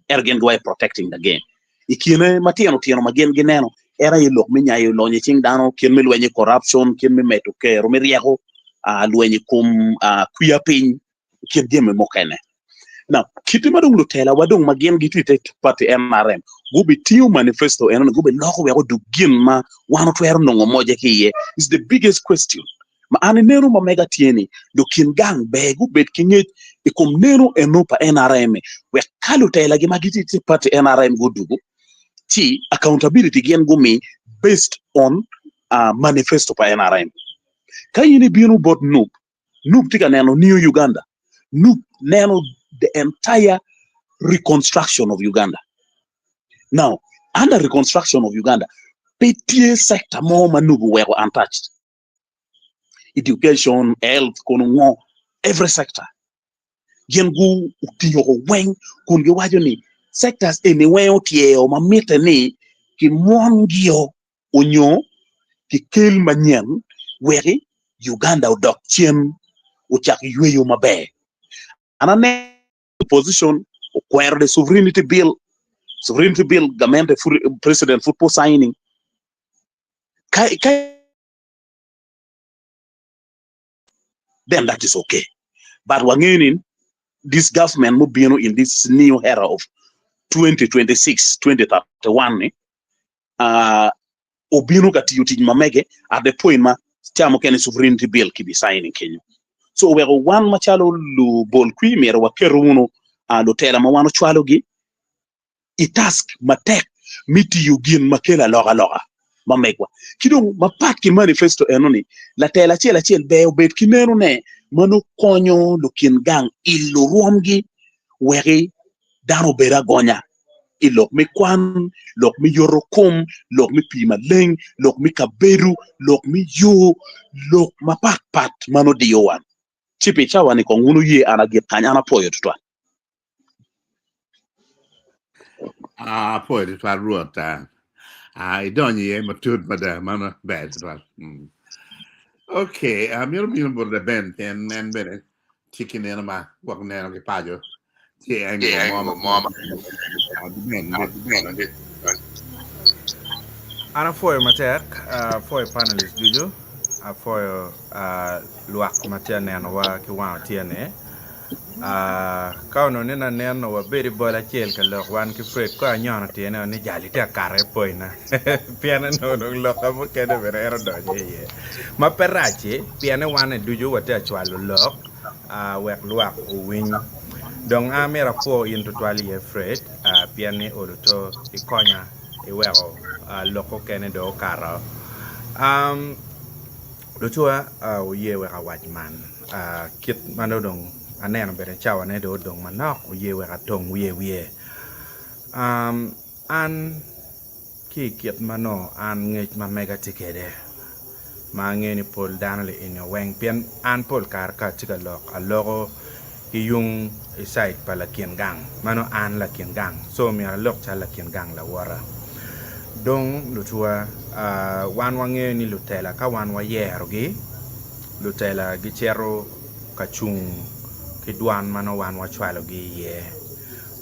ento gin giwaco protecting the gain. I kine matino tino ma gin gineno en aye lok me nyayo lonyo i cing dano, kit me lwenyo i corruption, kit me medo kero me ryeko, lwenyo i kom kwiya piny kit jami mukene. Now, kite ma dong lutela wa dong ma gin gitye i te party NRM gubitingo manifesto eno ni gubiloko wek odug gin ma wan otwero nongo moje ki iye is the biggest question. Ma an ineno ma mega tye ni lukin gang ber gubed ki ngec i kom neno eno pa NRM wek ka lutela gi ma gitye i party NRM gudugu ci accountability gin gumi based on manifesto pa NRM. Ka in ibino bot NUP, NUP tye ka neno new Uganda, NUP neno the entire reconstruction of Uganda. Now, under reconstruction of Uganda, pe tye sector mo ma NUP oweko untouched. Education, health, kono ngo, every sector. Gin gu otingo ko weng kun giwaco ni sectors eni weng otyeo ma mitte ni kimwon-gio onyo kikel manyen weki Uganda odok cen ocak yweyo maber. An aneno opposition okwero the sovereignty bill, sovereignty bill gamente pud president pud pe o-signing ka ka then that is okay but wangeyo ni this government mubino in this new era of 2026 2031 ni uh, obino ka tiyo tic ma mege at the point ma ca mukene sovereignty bill kibi signing kenyo so oweko wan macalo lubol kwi myero waketo wunu uh, lutela ma wan ocwalogi i task matek me tiyo gin ma kelo alokaloka ma megwa. Ki dong mapat ki manifesto eno ni, latela acel acel ber obed ki neno ne. ma nongo konyo lukin gang ilo rwomgi weki dano obed agonya i lok me kwan, lok me yoto kom, lok me pii maleng, lok me kabedo, lok me yo, lok mapat pat ma nongo diyo wan. Ci pi cawa-ni kong wun wuye an agik kany, an apwoyo tutwal. Ah, apwoyo tutwal Rwot. Ah, ah, idonyo iye matut mada, mano ber tutwal. Mm. Okay, amito bino bot Laben pien en bene tye ki neno ma gwok neno ki paco. Tye angle mo ma Ah, Ben, Ben. An apwoyo matek, apwoyo panelist ducu, apwoyo ah, lwak ma tye ka nenowa ki wang otyene. Ka onongo ni nanen onongo wabed i bol acel ka lok wan ki Fred kong anyono tyene o ni jal itye ka kato ipoina pien onongo dong lokka mukene bene en odonyo iye ma pe rac-ci pien ni wan-ni ducu watye ka cwalo lok wek lwak owiny. Dong an myero apwo in tutwal iye Fred pien ni olo to ikonya iweko lok okene dong okato. Lucwa oye wek awac man. Kit ma nongo dong aneno bene cawane dong odong manok oye wek atong wiye wiye. An ki i kit ma nongo an ngec ma mega tye kwede ma angeyo ni pol dano li eni weng pien an pol kare ka atye ka lok aloko ki yung i cid pa lakin gang ma nongo an lakin gang so myero alok calo lakin gang lawota. Dong lutuwa wan wangeyo ni lutela ka wan wayerogi Lutela gicito ka cung ki dwan ma nongo wan wacwalogi iye.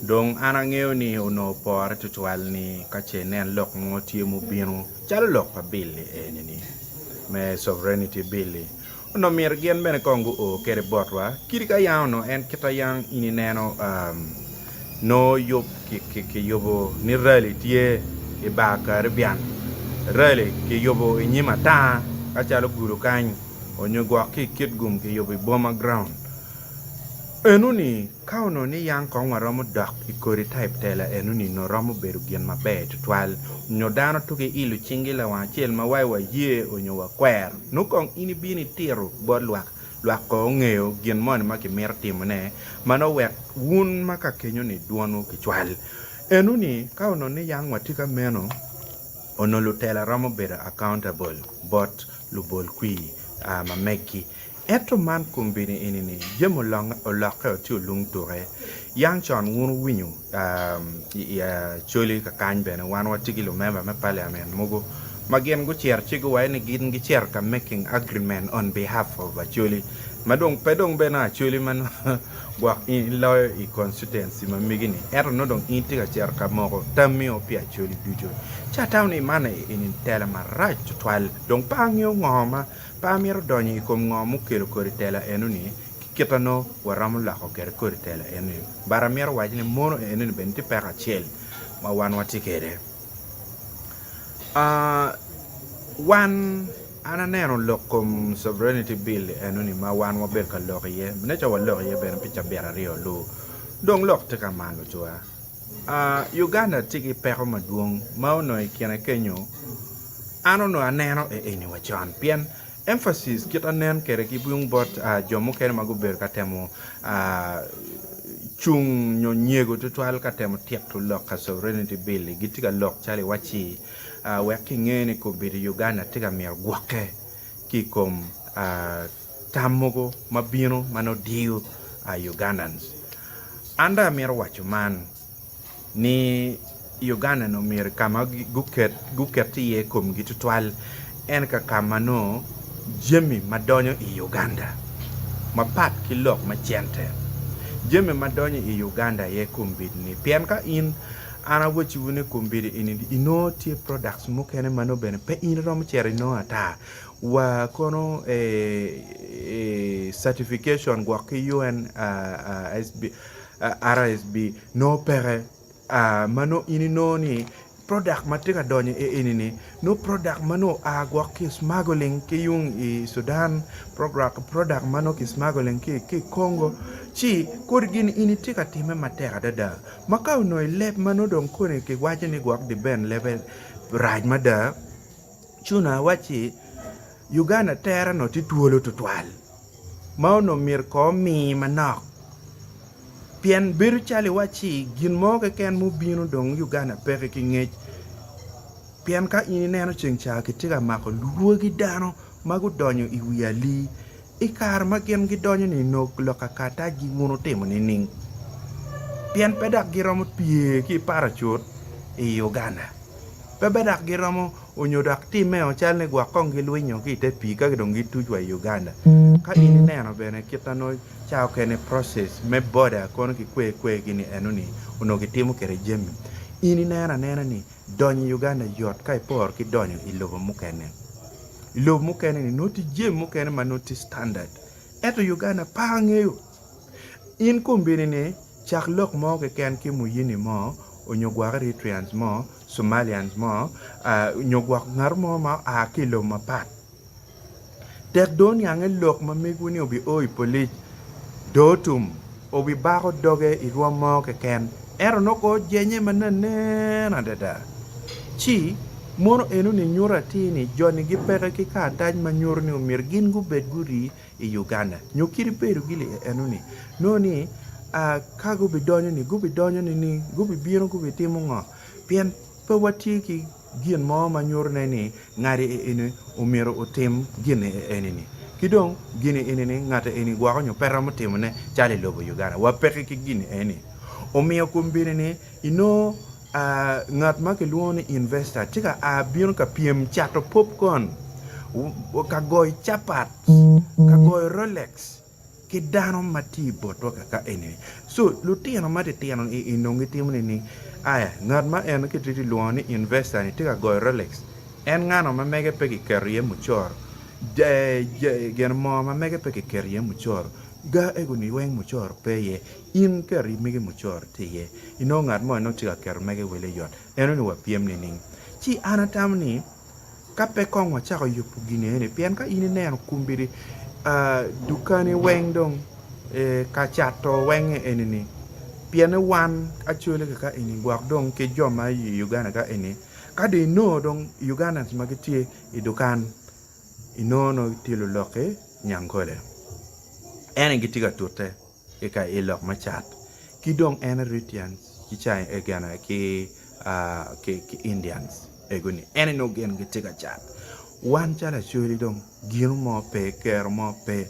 Dong an angeyo ni onongo opore tutwal ni ka ce inen lok mo tye mubino calo lok pa Bill-li eni-ni me Sovereignty Bill-li, onongo myero gin bene kong guo kwede botwa. Kadi ka yam onongo en kita yam in ineno nongo yub kiyubo ni rally tye i bar Caribbean, rally kiyubo i nyim ata ka calo gudo kany onyo gwok ki i Kitgum kiyubo i Boma Ground. Enoni ka onongo ni yang kong waromo dok i kodi type tela enoni onongo romo bedo gin maber tutwal onyo dano tuki ilo cingi lawang acel ma wai waye onyo wakwer nongo kong in ibino itito bot lwak Lwak kong ongeyo gin moni ma kimito timone ma nongo wek wun ma ka kenyo-ni dwonwu kicwal. Enoni ka onongo ni yang watye ka meno, onongo lutela romo bedo accountable bot lubol kwir ma meggi. Ento man kombeddi eni-ni jami olokke tye olung tuke. Yang con wun wuwinyo i Acholi kakany bene wan watye ki lumemba me parliament mogo ma gin gucito ci guwaco ni gin gicito ka making agreement on behalf of Acholi ma dong pe dong bene Acholi ma nongo gwok in iloyo i constituency ma megi ni ento nongo dong in itye ka cito ka moko tammi o pi Acholi ducu. Ci atamo ni man eni tela marac tutwal dong pe angeyo ngo ma pe amito donyo i kom ngo mukelo kodi tela eno ni Ki kite nongo waromo loko kwede kodi tela eni. But amito waco ni mono enini bene tye peko acel ma wan watye kwede. Wan, an aneno lok kom sovereignty bill enoni ma wan wabedo ka lok iye, nen calo waloko iye bene pi cabit aryo lu. Dong lok tye ka man lucwa. Uganda tye ki peko madwong ma onongo i kine kenyo an onongo aneno eni wa con pien Emphasis kit anen kwede ki yung bot jo mukene ma gubedo ka temo cung nyo nyego tutwal ka temo tito lok ka sovereignty bill-li gitye ka lok calo iwacci wek kinge ni kobedo Uganda tye ka mito gwokke ki i kom tam mogo ma bino ma nongo diyo Ugandans. An dong amito waco man. ni Uganda ni omyero ka ma guket iye komgi tutwal en ka ka ma nongo jami ma donyo i Uganda mapat ki lok me cente. Jami ma donyo i Uganda aye kombeddi ni pien ka in an awacciwu ni kombeddi eni inongo tye products mukene ma nongo bene pe in iromo cito inongo ata wa kono certification gwok ki UNSB RSB nongo peke ma nongo in inongo ni product ma tye ka donyo i eni ni nongo product ma nongo oa gwok ki smuggling ki yung i Sudan, product ma nongo ki smuggling ki i Congo ci kodi gin eni tye ka timme matek adada ma ka onongo i leb ma nongo dong koni kiwaco ni gwok dibend lebe rac mada ci onongo awacci Uganda tere nongo tye twolo tutwal. ma onongo myero kong omi manok. Pien bedo calo iwacci gin mo keken mubino dong Uganda peke ki ngec. Pien ka in ineno ceng ca kitye ka mako lwagi dano ma gudonyo i wi alii, i kare ma gin gidonyo ni nongo lok kakatacgi wun wutimo nining? Pien pe dok giromo pye ki paracut i Uganda. Pe be dok giromo onyo dok timmeo cal ni gwok kong gilwinyo ki i te pii ka dong gituc wa i Uganda. Ka in ineno bene kit ma nongo ca okene process me boda kono ki kwe kwe gi ni eno ni onongo gitimo kwede jami, in ineno anena ni donyo i Uganda yot ka iporo ki donyo i lobo mukene. I lobo mukene ni nongo tye jami mukene ma nongo tye standard ento Uganda pe angeyo. In kombeddi ni cak lok mo keken ki muyini mo onyo gwok Eritreans mo, Somalians mo, nyo gwok ngat mo ma oa ki i lobo mapat. Tek dong oniange lok ma megwu ni obi o i polic, doo tum, obi bako doge i rwom mo keken, ento nongo kor ojenye ma nanen adada. Ci, mono enoni nyuto atir ni joni gipeke ki karatac ma nyuto ni omyero gin gubed gurii i Uganda nyo kit bedo gi li eno ni nongo ni ka gubi donyo ni gubi donyo nining gubi bino gubi timo ngo pien pe watye ki gin mo ma nyuto ne ni ngati eni omyero otim gin eni ni ki dong gin eni ni ngati eni gwoko nyo pe romo timo ne calo i lobo Uganda wa peke ki gin eni omiyo kombeddi ni inongo Ngat ma kilwongo ni investor tye ka a bino ka pyem cato popcorn, ka goyo capat, ka goyo Rolex ki dano ma tye i botwa kaka eni. So lutino ma titino i nongo gitimo nining? Aya, ngat ma en kitye lwongo ni investor ni tye ka goyo Rolex, en ngano ma mege pe kiketo iye mucoro? Gin moo ma mege pe kiketo iye mucoro? Ga ego ni weng mucoro pe iye. In keto megi mucoro tye iye. Inongo ngat mo nongo tye ka keto mege wele yot, enoni wapyem nining? Ci an atamo ni ka pe kong wacako yubo gin eni, pien ka in ineno kombeddi dukani weng dong ka cato weng eni-ni, pienne wan Acholi kaka eni gwok dong ki jo ma i Uganda ka eni, ka dong inongo dong Ugandans ma gitye i dukan inongo nongo tye luloki Nyangkole, en aye gitye ka tute. i ka i lok me cat ki dong en Eritreans ki China ki ki Indians ego ni ene nongo gin gitye ka cat. Wan calo Acholi dong gino mo pe kero mo pe.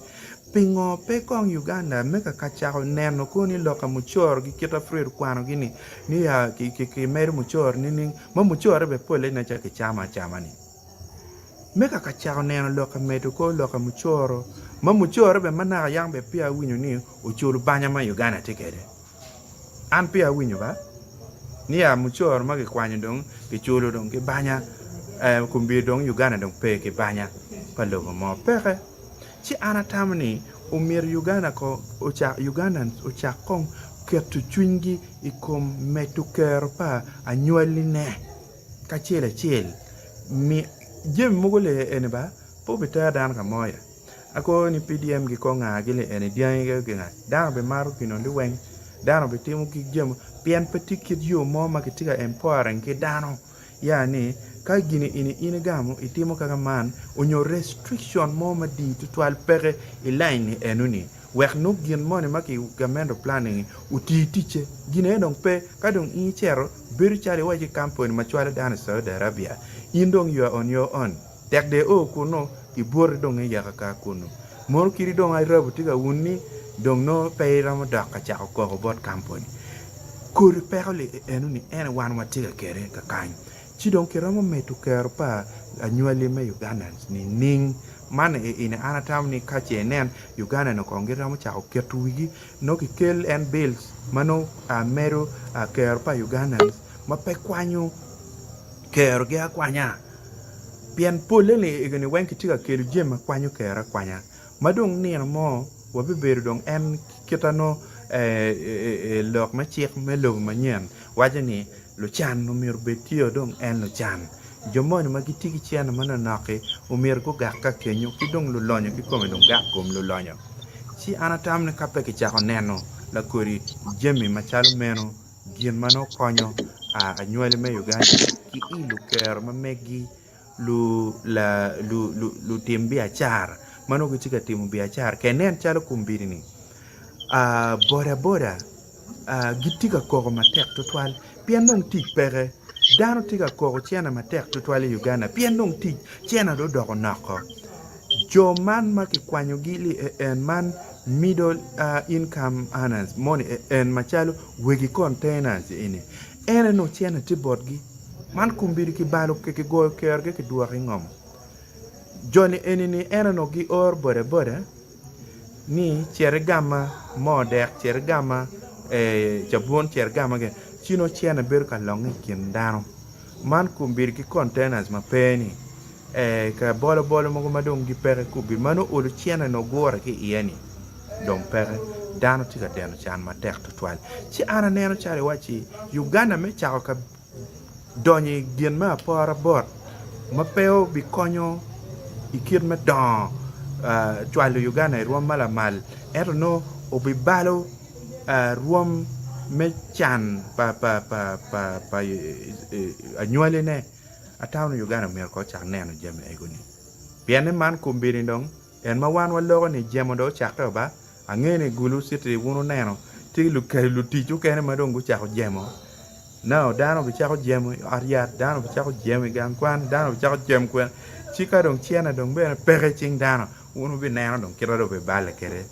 Pingo pe kong Uganda me ka ka cako neno koni lok ka mucoro ki kit Afred okwano gi ni ni ya ki medo mucoro nining ma mucore bene pole nen calo kicamo acama ni. Me ka ka cako neno lok ka medo kor lok ka mucoro, ma mucore bene ma naka yang bene peya awinyo ni oculo banya ma Uganda tye kwede. An peya awinyo ba ni ya mucoro ma kikwanyo dong kiculo dong ki banya kombeddi dong Uganda dong pe ki banya pa lobo mo peke. Ci an atamo ni omyero Uganda ko ocak Ugandans ocak kong keto cwinygi i kom medo kero pa anywalline. Kacel acel mi jami mogo le eni ba pe obitero dano ka mo ya akor ni PDM gi kor nga gi le eni dyangi gi ki nga dano bi mato gino liweng dano bi timo ki jami pien pe tye kit yo mo ma kitye ka empowering ki dano ya ni ka gini eni in igamo itimo kaka man onyo restriction mo madii tutwal peke i line ni eno ni Wek nongo gin moni ma ki gamente oplanning oti ticce. Gin aye dong pe. Ka dong in icito, bedo calo iwaco ki kampuni ma cwalo dano i Saudi Arabia, in dong you are on your own. Tek dong io kunnu, kibwoti dong iyaka ka kunnu. Mono kadi dong Arabu tye ka wunni, dong nongo pe iromo dok ka cako koko bot kampuni. Kodi peko li enoni ene wan watye ka kede kakany. Ci dong kiromo medo kero pa anywali me Ugandans nining? Man eni an atamo ni ka ce inen Uganda ni kong giromo cako keto wigi nongo kikel en bills ma nongo medo kero pa Ugandans ma pe kwanyo kero gi akwanya pien pole ni egoni weng kitye ka kelo jami ma kwanyo kero akwanya ma dong nino mo wabibedo dong en kita nongo lok me cik me lobo manyen waco ni Lucan omyero obed tye dong en lucan. Jo moni ma gitye ki cene manonok-ki omyero gugak ka kenyo ki dong lulonyo kikome dong gak kom lulonyo. Ci an atamo ni ka pe kicako neno lakodi jami macalo meno, gin ma nongo konyo anywali me Uganda ki i lukero ma meggi, lutim biacara. ma nongo gitye ka timo biacara ka inen calo kombeddi-ni boda boda gitye ka koko matek tutwal pien dong tic peke. Dano tye ka koko cene matek tutwal i Uganda pien dong tic cene dong odoko noko. Jo man ma kikwanyogi li en man middle income earners moni en macalo wegi containers eni en aye nongo cene tye botgi man kombeddi kibalo kigoyo kerogi kidwoko i ngom. Joni eni ni en onongo gioro boda boda ni cit igama moo dek, cit igama cabun, cit igama gin ci nongo cene bedo ka longe i kin dano. Man kombeddi ki containers ma pe ni ka bolo bolo mogo ma dong gipeke kubbi ma nongo olo cene nongo gure ki iye ni dong peke dano tye ka deno can matek tutwal. Ci an aneno calo iwacci Uganda me cako ka donyo i gin me apora bot ma pe obikonyo i kit me dongo cwalo Uganda i rwom ma lamal ento nongo obibalo rwom me can pa anywaline. Atamo ni Uganda myero kong ocak neno jami ego-ni pien ni man kombeddi dong en ma wan waloko ni jemo dong ocakke ba. Angeyo ni Gulu City wun wuneno tye lutic mukene ma dong gucako jemo. Now dano obicako jemo i ot yat, dano obicako jemo i gang kwan, dano obicako jemo kwene. Ci ka dong cene dong bene peke i cing dano, wun wubineno dong kit ma dong obiballe kwede.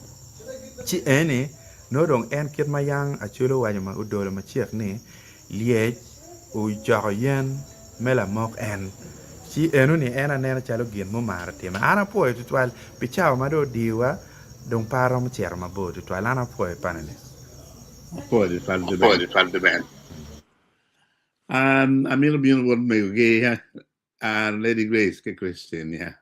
Ci eni nongo dong en kit ma yang Acholi owaco ma odolo macek ni lyec ocoko yen me lamok en. Ci enoni en aneno calo gin mumaro time. An apwoyo tutwal pi cawa ma dong odiyowa. Dong pe aromo cito mabor tutwal. An apwoyo panelist. Apwoyo tutwal The Ben. Um, amito bino bot mego gi uh, Lady Grace ki Christine. Yeah.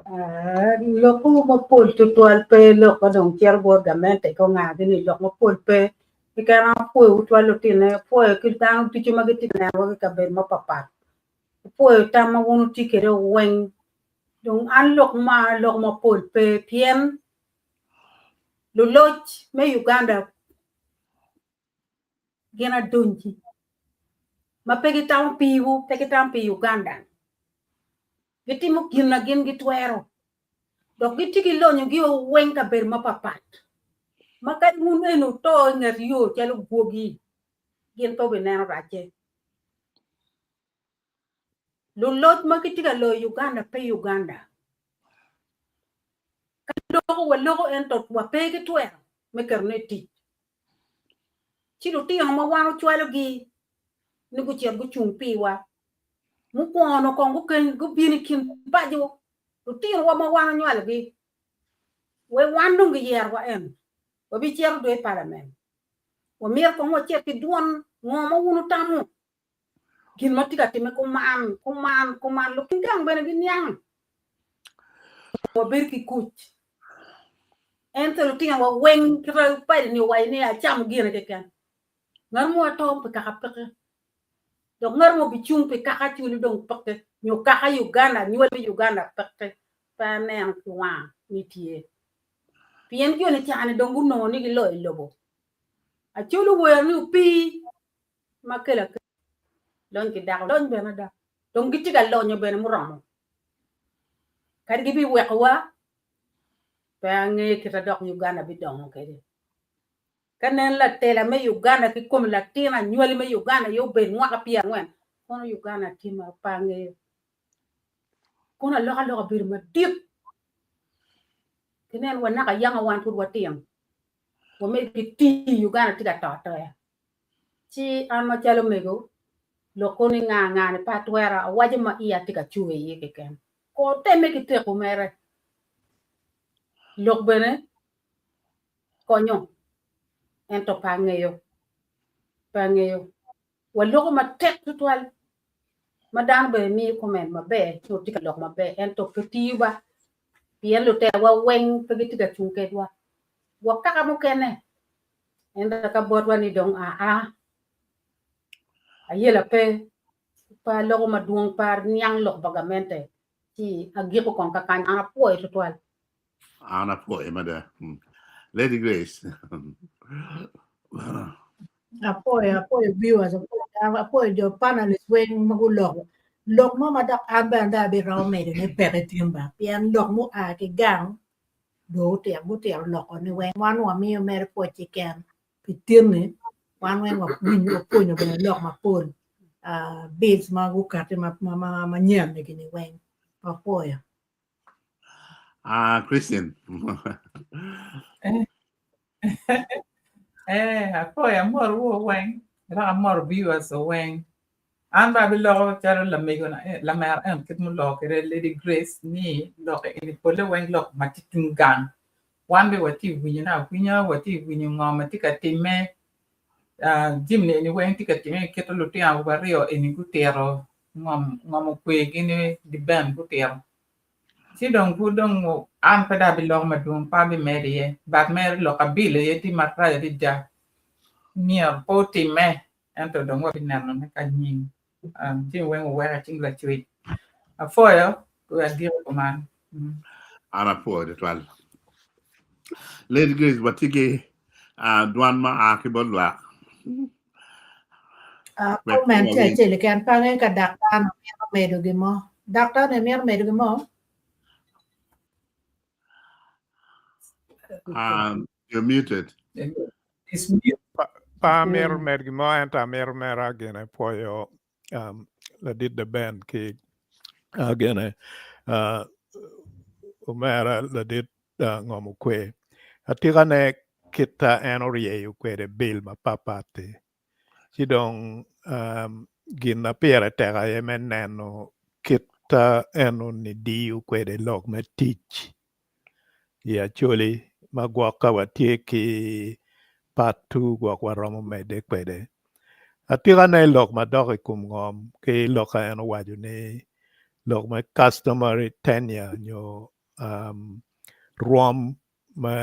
Ah, loko mapol tutwal pe lok ka dong cito bot gamente ko ngagi ni lok mapol pe keken apwoyo tutwal lutine apwoyo ki dano ducu ma gitye ka nenowa ki kabedo mapapat apwoyo tam ma wun wutye kwede weng Dong an lok ma lok mapol pe pien luloc me Uganda gin adongi ma pe gitamo piwu, pe gitamo pi Uganda. Gitimo gin ma gin gitwero dok gitye ki lonyogi weng kabedo mapapat ma kadi wun eni wuto i nget yo calo gwogi gin pe wubineno racce. Luloc ma gitye ka loyo Uganda pe Uganda. Ka loko waloko ento wape ki twero me ketone i tic. Ci lutino ma wan ocwalogi ni gucit gucung piwa, mukwongo kong gubino i kin paco lutinowa ma wan onywalogi, wek wan dong giyerowa eno, wabicito dong i palament. Wamito kong wacit ki dwon ngo ma wun wutamo Gin ma tye ka timme kuman, kuman, kuman, lukin gang bene giniang. Wabedo ki kuc. Ento lutinowa weng kite padi ni owaco ni acamo gine keken. Ngat mo ato pi kaka peke. Dok ngat mo bicung pi kaka Acholi dong peke nyo kaka Uganda, anywali me Uganda peke. Pe aneno ki wanga ni tye. Pien joni cani dong gunongo ni giloyo lobo. Acholi owero ni opii ma kelo akela lony ki dako lony bene ada dong gitye ka lonyo bene muromo kadi gibiwekowa pe angeyo kit ma dok Uganda bidongo kwede ka nen latela me Uganda ki kom latin anywali me Uganda aye obed mwaka pyerangwen kono Uganda tye ma pe angeyo kono alokaloka obedo madit ki nen wa naka yanga wan pud watino wamedde ki tii Uganda tye ka to atoya. Ci an macalo mego, lokko ni nga nga-ni pe atwero, awaco ma iya tye ka cwer iye keken. Kor temme ki teko mere. Lok bene konyo, ento pe angeyo, pe angeyo. Waloko matek tutwal ma dano bene miyo comment maber ci watye ka lok maber ento pe tiyo ba pien lutelawa weng pe gitye ka cung kedwa. Gwok kaka mukene Ento ka botwa ni dong aa, ayela pe, pe aloko madwong, pe aniang lok pa gamente, ci agiko kong kakany. An apwoyo twatwal. An apwoyo mada. Lady Grace. Apwoyo, apwoyo viewers, apwoyo dano, apwoyo jo panelists weng ma guloko. Lok mo ma dok an bene dong abiromo medone peke tin ba, pien lok mua ki gang dong otito, gutito loko ni weng wan wamiyo mere pwoc keken pi tinni wan weng wawinyo wapwonyo bene lok mapol bills ma gukati manyen ni gini weng wapwoyo. Ah, Christian. Eh, apwoyo amoro wo weng, dok amoro viewers weng. An bene abiloko calo lamego na lamera en kit muloko kwede Lady Grace ni lok eni pole weng lok ma tye tung gang. Wan bene watye winyo ne awinya, watye winyo ngo ma tye ka timme. Ah, jami eni weng tye ka timme kit lutino awobe aryo eni gutito ngom ngom okwe gini di Ben gutito. Ci dong pud dong an pe dong abiloko madwong pe abimedo iye but mere lok abilo aye tye marac adada myero pe otimme ento dong wabinenone ka anyim jami weng oweko i cing Lacwec. Apwoyo wek agiko kuman. An apwoyo tutwal. Lady Grace watye ki dwan ma a ki bot lwak. Comment tye acel keken pe angeyo ka daktar ni mito medo gin mo. Daktar ni mito medo gin mo? You're muted. It's mute. Pa amito medo gin mo ento amito mera gine pwoyo ladit The Ben ki gine omera ladit ngom okwe. Atikane kit en oryeyo kwede bil mapatpat-ti ci dong gin ma pire tek aye me neno kit enoni diyo kwede lok me tic i Acholi ma gwok ka watye ki part two gwok waromo medde kwede. Atikane lok madok i kom ngom ki lok ka en owaco ni lok me customary tenure nyo rwom me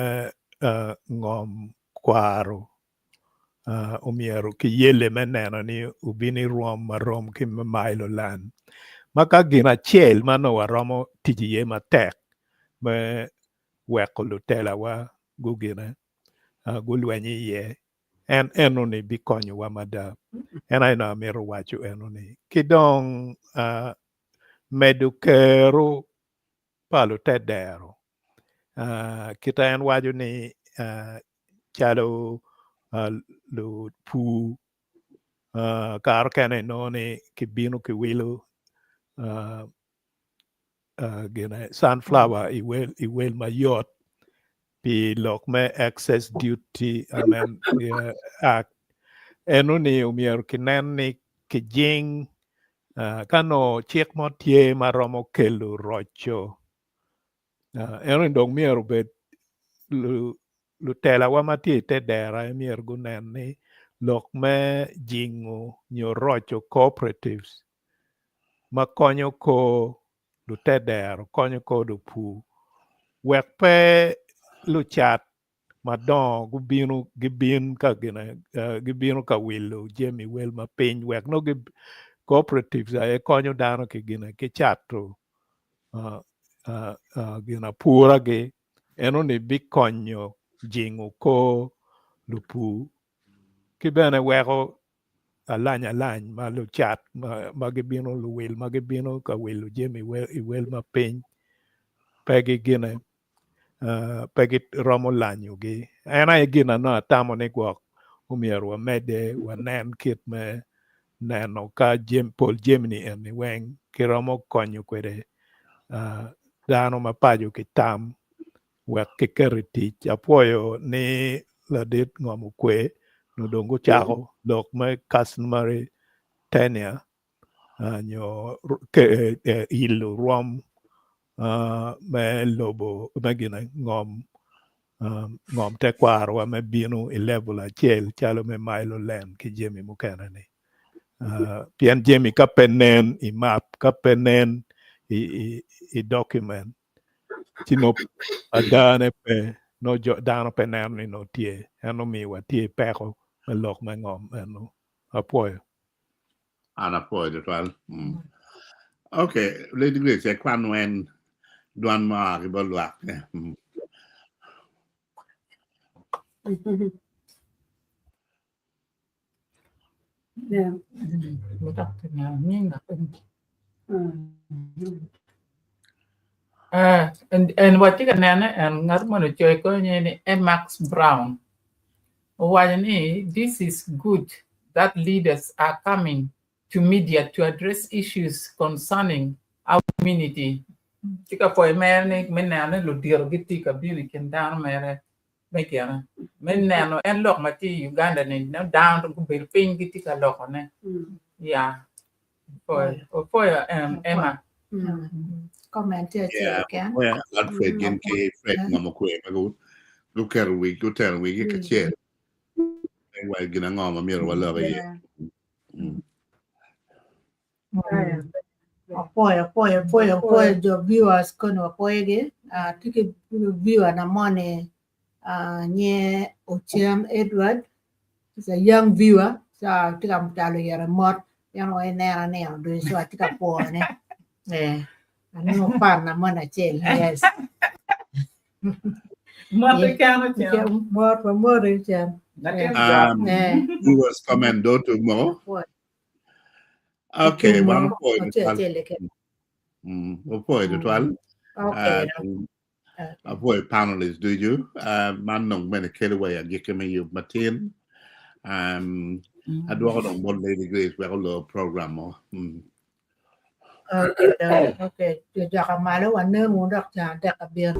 ngom kwaro omyero kiyelle me neno ni obino i rwom marom ki me mailo land ma ka gin acel ma nongo waromo tic iye matek me weko lutelawa gugine gulweny iye en enoni bikonyowa mada en aye nongo amito waco enoni ki dong medo kero pa lutedero kite en waco ni calo lupur kare okene inongo ni kibino kiwilo gine sunflower i wel mayot pi lok me excess duty act enoni omyero kinen ni kijing Ka nongo cik mo tye ma romo kelo roco, ento dong myero obed lutelawa ma tye i te dero aye myero gunen ni lok me jingo nyo roco cooperatives ma konyo kor lute dero, konyo kor lupur wek pe lucat madongo gubino gibin ka gine gibino ka wilo jami wel ma piny wek nongo cooperatives aye konyo dano ki gine ki cato gin apuragi enoni bikonyo jingo kor lupur ki bene weko alany alany ma lucat ma gibino luwil ma gibino ka wilo jami i wel ma piny pe gigine pe giromo lanyogi. En aye gin na nongo atamo ni gwok omyero wamedde wanen kit me neno ka pol jami-ni eni weng kiromo konyo kwede dano ma paco ki tam wek kiket i tic. Apwoyo ni ladit ngom okwe nyo dong gucako lok me customary tenure nyo ilo rwom me lobo me gine ngom ngom tekwarowa me bino i level acel calo me mailo land ki jami mukene ni pien jami ka pe nen i map ka pe nen i document ci nongo adane pe nongo dano pe neno ni nongo tye en omiyo watye i peko me lok me ngom eno apwoyo. An apwoyo tutwal. Okay, Lady Grace, ekwan wen dwan ma oa ki bot lwak. Eh, en, en watye ka nene en ngat moni ocoyo konye ni Emax Brown owaco ni this is good that leaders are coming to media to address issues concerning our community. Tye ka pwoyo mere ni me neno ni ludito gitye ka bino i kin dano mere me gine me neno en lok ma tye i Uganda ni nongo dano gubedo piny gitye ka lokone. Yeah. Opwoyo, opwoyo em, Emma. Comment tye acel Yeah, keken. well, Alfred gin ki Fred ngamo kwe ma gu- guketo wigi gutero wigi kacel. Wa gin ango ma myero walok iye. Yeah. Apwoyo, apwoyo, apwoyo, apwoyo jo viewers koni wapwoyogi. Ah, tye ki viewer na moni ah, nye Ocen Edward. He's a young viewer. So tye ka calo yere mot. En wa ineno nino ducu so atye ka pwone. Eh, anongo fan na moni acel. Yes. Mot keken Ocen. Mot, wamoti Ocen. Latin Eh. jok. Eh. Viewers comment do to mo. Apwoyo. Okay, wan opwoyo Acel tutwal. acel keken. Opwoyo tutwal. Okay. Apwoyo panelists ducu. Man dong bene kelo wa i agikki me yub matin. Adwoko dong bot Lady Grace wek olor program mo. Okay, okay. Jojaka malo wanen wun dok ca adek abiro.